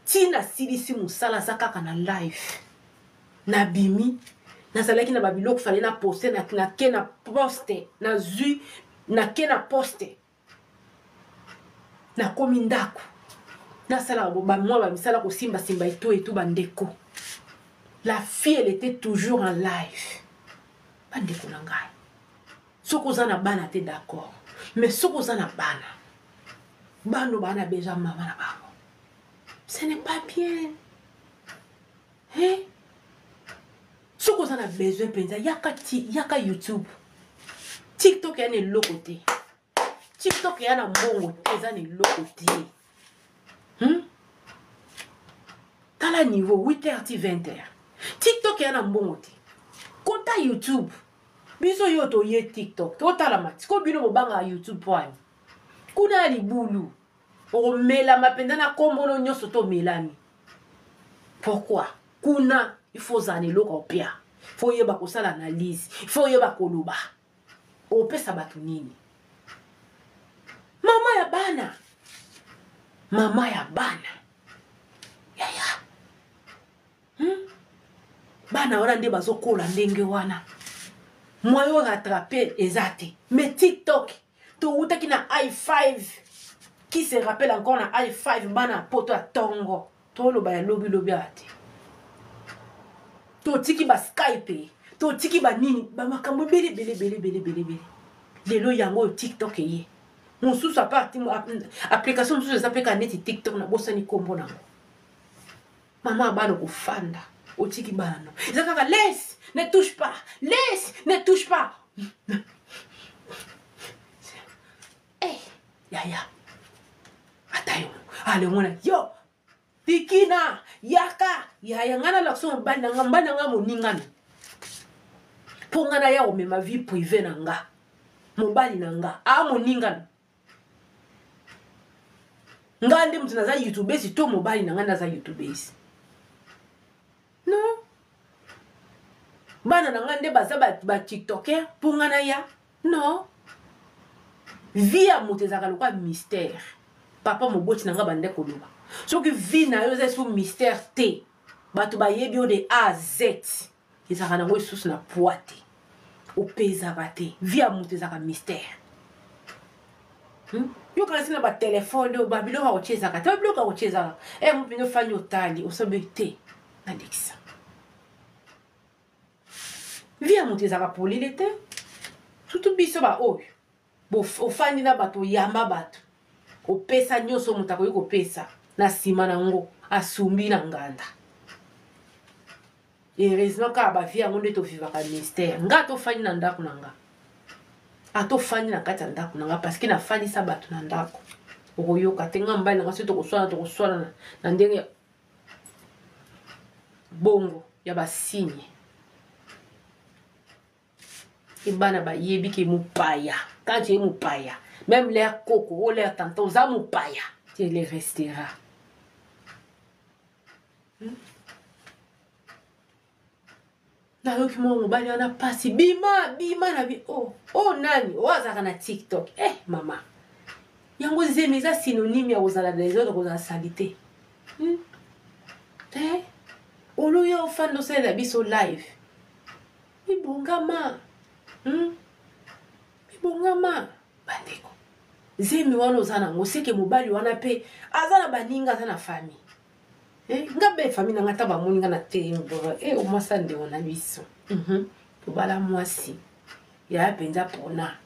A: Ti nasilisi mosala, aza kaka na live. Nabimi, nazalaki na babiloko fale na poste, nake na poste, nazwi, nake na poste, nakomi ndako, nasalaka bamwa bamisala, kosimbasimba eto etu. Bandeko, la fille, elle était toujours en live. Bandeko na ngai, soki oza na bana te, d'accord, mais soki oza na bana, bano bana besoin mama na bango, ce n'est pas bien, hein? Soki oza na besoin mpenza, yaka, ti, yaka YouTube. TikTok ya na eloko te, TikTok ya na mbongo te, eza na eloko te, Tala niveau 8h ti 20h, TikTok ya na mbongo te. Kota YouTube. Biso yo toye TikTok, totalama sikoyo. Bino bobangaka YouTube po ani? Kuna ya libulu, okomelama mpenza na nkombono nyonso tomelami. Pourquoi? Kuna il faut ozala na eloko opia, faut oyeba kosala analyse, il faut oyeba koloba. Opesa bato nini? Mama ya bana, mama ya bana, yaya, Bana wana nde bazokola ndenge wana, moyen rattraper eza te. Mais TikTok, towutaki na i5. Qui se rappelle encore na i5? Bana poto ya ntongo, toloba ya lobilobi awa te. Totiki baSkype, totiki banini, bamakambo ebele ebele ebele ebele ebele ebele. Lelo yango oyo TikTok eye mosusu, apart application mosusu eza mpe kaka neti TikTok, nabosani nkombo nango. Mama, bana kofanda, otiki bana no, eza kaka laisse, ne touche pas, laisse, ne touche pas. Hey, yaya, ata yo ale omona yo tikina, yaka yaya, ngai nalakisa mobali na nga, mobali na nga moningano, mpo ngai naya komema vie privée na nga. Mobali na nga a moningano, ngai nde moto naza youtubesi to mobali na ngai nde aza youtubesi? Non, bana na ngai nde baza batiktoker mpo ngai naya? Non, vie ya moto ezalaka lokola mystère. Papa moboti na ngai bande koloba, soki vie na yo eza esu mystère te, bato bayebi yo de A à Z, ezalaka nango lisusu na poids te, opezaka te. Vie ya moto ezalaka mystère, Yokanisi na batelefone oyo, babiloko ya kotia ezalaka te, babiloko ya kotia ezalaka e mopende ofandi otali osobi te. Nalekisa, vie ya moto ezalaka polele te, surtout biso baoyo ofandi na bato, oyamba bato, opesa nyonso moto akoki kopesa, na nsima nango asumbi na nganda. Heureusement kaka bavie yango nde tovivaka mystère. Nga tofandi na ndako na nga, atofandi na kati ya ndako na nga, parce que nafandisa bato na ndako. Okoyoka te nga mobali na nga soki tokoswana, tokoswana na ndenge bongo ya basigne. E bana bayebi ke mopaya, quand tu es mopaya, même leur koko o leur tante, oza mopaya, tu le resteras, Nayoki mwa mobali wana pasi, bima bima na bi oh, oh, nani oyo azalaka na TikTok? Eh mama, yango zemi eza synonyme ya kozala desordre, kozala saleté, Eh, oloya ofanda osalela biso live, mibongama, Mibongama bandeko, zemi wana oza nango, seke mobali wana mpe aza na baninga, aza na famille. Eh, nga be famille na nga, ata bamoni nga na te, eh, omwasa ndeko na biso, Tobala mwasi yaya mpenza mpona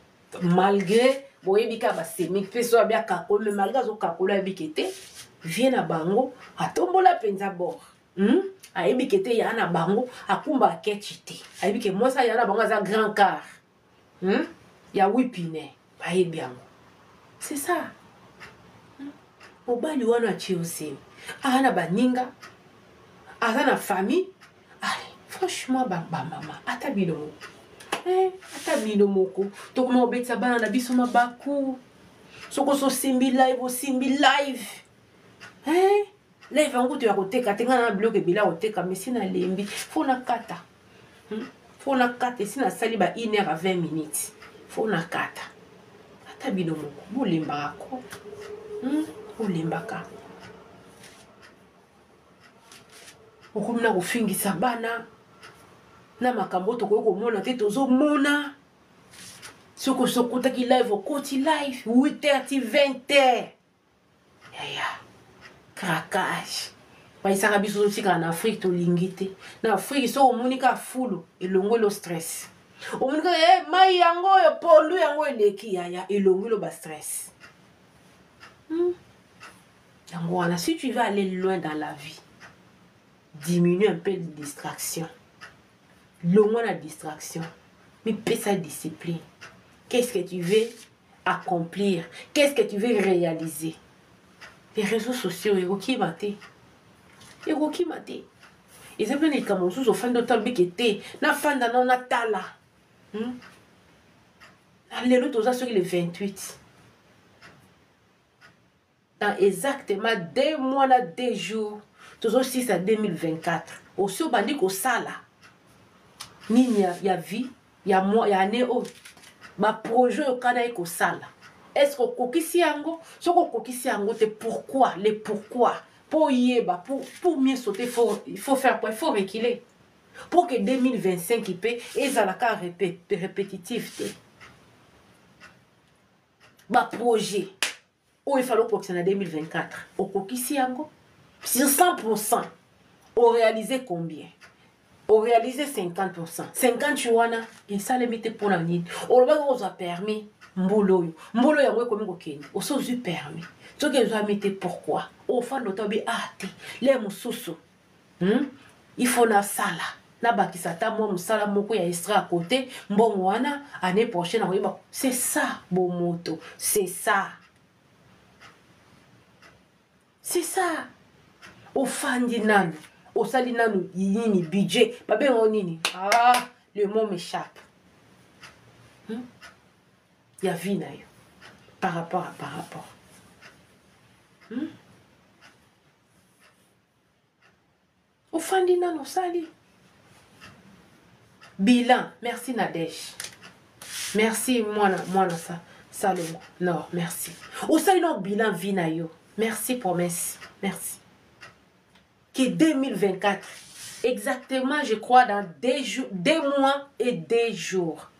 A: malgré boyebi kaka basemiki mpe so abi akakola, mais malgré azokakola, ayebike te. Vie na bango atombola mpenza bord. Ayebi ke te ya na bango akumba kechi te. Ayebi ke mwasi ya na bango aza grand car. Ya wipine bayebi yango. C'est ça. Mobali wana atie ozemi. Aza na baninga, aza na famille. Allez, franchement ba, ba mama, ata bino moko. Eh, ata bino moko. Tokoma kobetisa bana na biso mabaku. Soko osimbi live, osimbi live. Eh, live yango kutu ya koteka te, ngai na biloko ebele ya koteka, mais si nalembi, faut nakata. Faut nakata, esi nasali ba 1 heure à 20 minutes. Faut nakata. Ata bino moko, bolembaka ko. Bolembaka. Okomi na kofingisa bana na makambo tokoki komona te, tozomona. Soki osokotaki live, okoti live 8h ti 20h. Yaya, craquage. Bayisaka biso totikala na Afrique, tolingi te. Na Afrique soki omoni ka fulu elongoli stress. Omoni kaka eh, mai yango oyo pondu yango eleki, yaya, elongoli ba stress. Yango wana, si tu veux aller loin dans la vie, diminue un peu de distraction. Longwa na distraction. Mipesa discipline. Qu'est-ce que tu veux accomplir? Qu'est-ce que tu veux réaliser? Les réseaux sociaux ekokima te. Ekokima te. Eza mpe na likambo mosusu ofandi otala obike te. Nafanda nao natala. Na lelo toza soki le 28. Dans exactement 2 mois na 2 jours, tozosisa 2024. Osi obandi kosala nini ya vie ya mois ya année oyo, ba projet oyo kana ye kosala. Est-ce que okokisi yango? Soki okokisi yango te, pourquoi? Le pourquoi? Pour yeba, pour mieux sauter, il faut faire quoi? Il faut reculer. Pour que 2025 ipe ezalaka répétitif te. Ba projet oyo efali okokisa na 2024, okokisi yango sur 100%, oréalise combien? Oréalise 50%. 50 wana esalemi te mpona nini? Olobaki kozwa permis mbula oyo, mbula oyo yango ekomi kokende, osi ozwi permis, soki ezwami te pourquoi? Ofanda otobi ah te le mosusu. Il faut nasala, nabakisa ata mwa mosala moko ya extra à côté, mbongo wana année prochaine akoyeba. C'est ça bomoto, c'est ça, c'est ça. Ofandi nanu, osali nanu nini? Budget babengango nini? Ah, le mot m'échappe. Ya vie na yo par rapport à par rapport. Ofandi nanu, osali bilan. Merci Nadège, merci mwana mwana sa Salomo non, merci. Osali no bilan vie na yo. Merci promesse, merci. Que 2024 exactement, je crois dans 2 jours, 2 mois et 2 jours,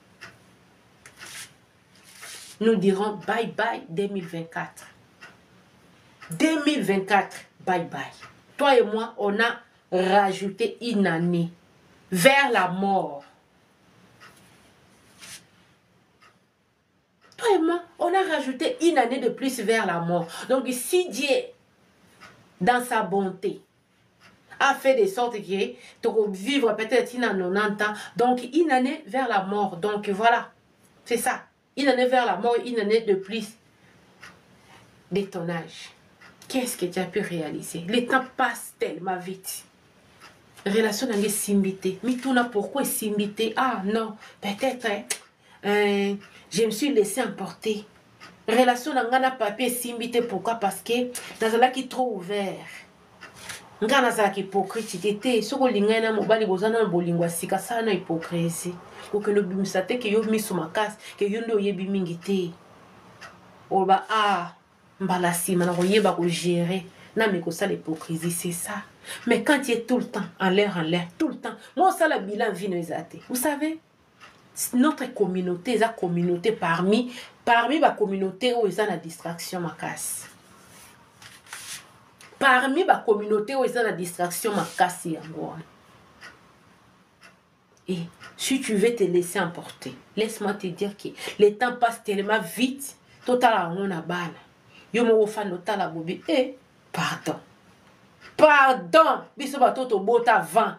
A: nous dirons bye bye 2024. 2024, bye bye. Toi et moi, on a rajouté une année vers la mort. Toi et moi, on a rajouté une année de plus vers la mort. Donc si Dieu, dans sa bonté, a fait de sorte que tu vivre peut-être une 90 ans, donc une année vers la mort. Donc voilà, c'est ça. Une année vers la mort, une année de plus de ton âge. Qu'est-ce que tu as pu réaliser? Le temps passe tellement vite. Relation na ngai esimbi te. Mituna pourquoi esimbi te? Ah non, peut-être je me suis laissé emporter. Relation na ngai na papi esimbi te, pourquoi? Parce que nazalaki trop ouvert. Ngai nazalaki hypocrite te te. Soki olingai na mobali, boza na bolingo ya sika, sala na hypocrisie. Kokende obimisa te ke yo miso makasi, ke yo nde oyebi mingi te. Oloba ah mbala nsima na koyeba kogérer na me kosala hypocrisie, c'est ça. Mais quand tu es tout le temps en l'air, en l'air, tout le temps, moi osala bilan vie no eza te. Vous savez, notre communauté eza communauté parmi bacommunauté oyo eza na distraction makasi. Parmi bacommunauté oyo eza na distraction makasi, yango wana. Et si tu veux te laisser emporter, laisse-moi te dire que le temps passe tellement vite. Totala yango na bana. Yo moko ofanda otala bobi. Eh, Pardon, pardon, biso bato tobota avant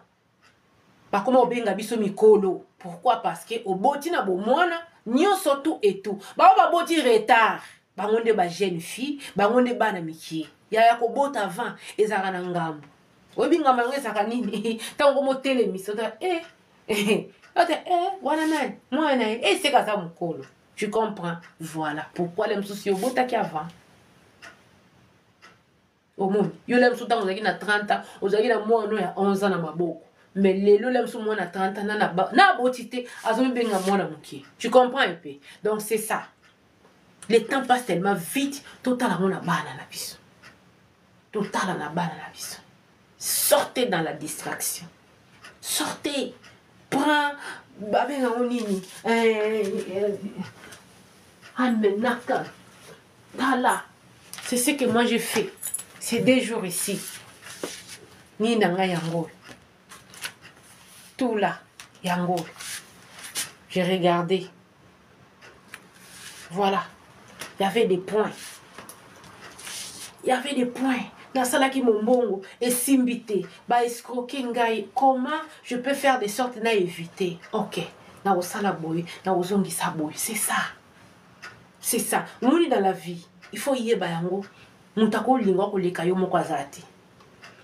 A: bakoma obenga biso mikolo. Pourquoi? Parce que oboti na bomwana nyonso tout et tout. Bango baboti retard, bango nde ba jeune fille, bango nde bana mikie. Ya kobota avant ezalaka na ngambo. Oyebi ngambo yango ezalaka nini? Ntango komotelemisa ota eh, ota eh, wana nani mwana ye eh, seka aza mokolo. Tu comprends? Voilà pourquoi le mosusu yo obotaki avant. Omoni yo le mosusu ntango ozalaki na 30 ans, ozalaki na mwana ya 11 ans na maboko, mais lelo le mosusu mwana 30 ans na aboti te, azomibenga mwana moke. Tu comprends un peu? Donc c'est ça, le temps passe tellement vite. Totala yango na bana na biso, totala na bana na biso. Sortez dans la distraction, sortez, prends babenga yango nini, amenaka tala. C'est ce que moi j'ai fait ces 2 jours ici. Nini na ngai yango tout là, yango j'ai regardé, voilà, il y avait des points, il y avait des points. Nasalaki mombongo, esimbi te, baescroquer ngai. Comment je peux faire de sorte na éviter? Ok, nakosala boye, nakozongisa boye. C'est ça, c'est ça. Omoni, dans la vie il faut yeba yango, moto akolinga koleka yo moko aza te.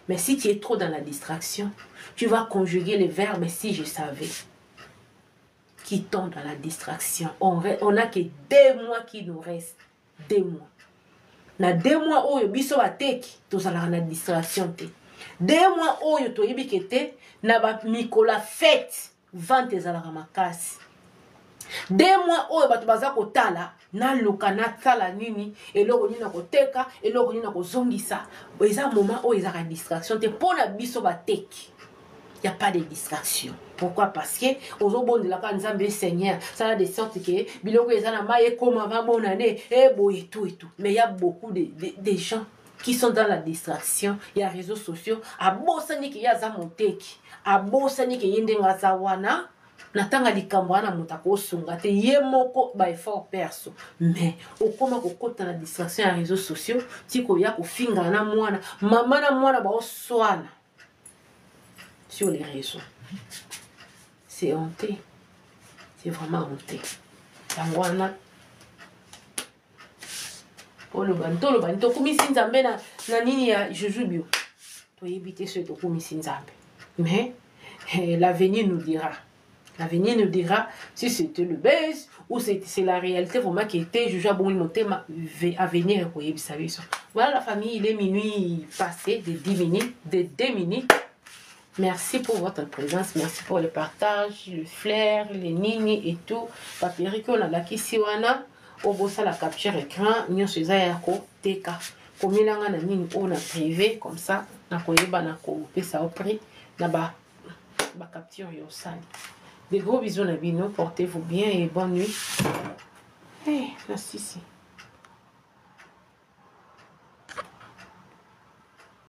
A: Mais si tu es trop dans la distraction, tu vas conjuguer les verbes "si je savais". Qui tombe dans la distraction, on a que 2 mois qui nous reste, 2 mois. Na 2 mois oyo, biso bateki tozalaka na distraction te. 2 mois oyo toyebi ke te, na bamikolo ya fête vente ezalaka makasi. 2 mois oyo bato baza kotala, naluka nasala nini, eloko nini na koteka, eloko nini na kozongisa. Eza moment oyo ezalaka distraction te mpo na biso bateki. Y a pas de distraction. Pourquoi? Parce que ozobondelaka Nzambe: "Seigneur, sala de sorte ke biloko eza na mai ekoma avant bonne année." Eboye tout et tout. Mais il y a beaucoup de gens qui sont dans la distraction ya réseaux sociaux. Abosani ke ye aza moteki, abosani ke ye ndenge aza wana na ntanga likambo wana, moto akosunga te, ye moko baeffort perso. Mais okóma kokɔta na distraction ya réseaux sociaux, ti koya kofingana na mwana, mama na mwana baoswana sur les réseaux. C'est honté, c'est vraiment honté. Yango wana oloba, toloba tokumisi Nzambe na nini ya Juju Bio, toyebi te soki tokumisi Nzambe. Mais l'avenir nous dira, l'avenir nous dira si c'était le buzz ou c'est la réalité vraiment qui était Juju abongoli motema. Avenir ekoyebisa biso. Voilà la famille, il est minuit passé de 10 minutes, de 2 minutes. Merci pour votre présence, merci pour le partage, le flair, les nini et tout. Papier oyo nalakisi wana, obosala capture écran nyonso, eza ya koteka. Komelanga na nini oyo na privé, comme ça nakoyeba na kopesa yo prix na bacapture ba yo osali. Des gros bisous na bino, portez-vous bien et bonne nuit. Hey, nasisi.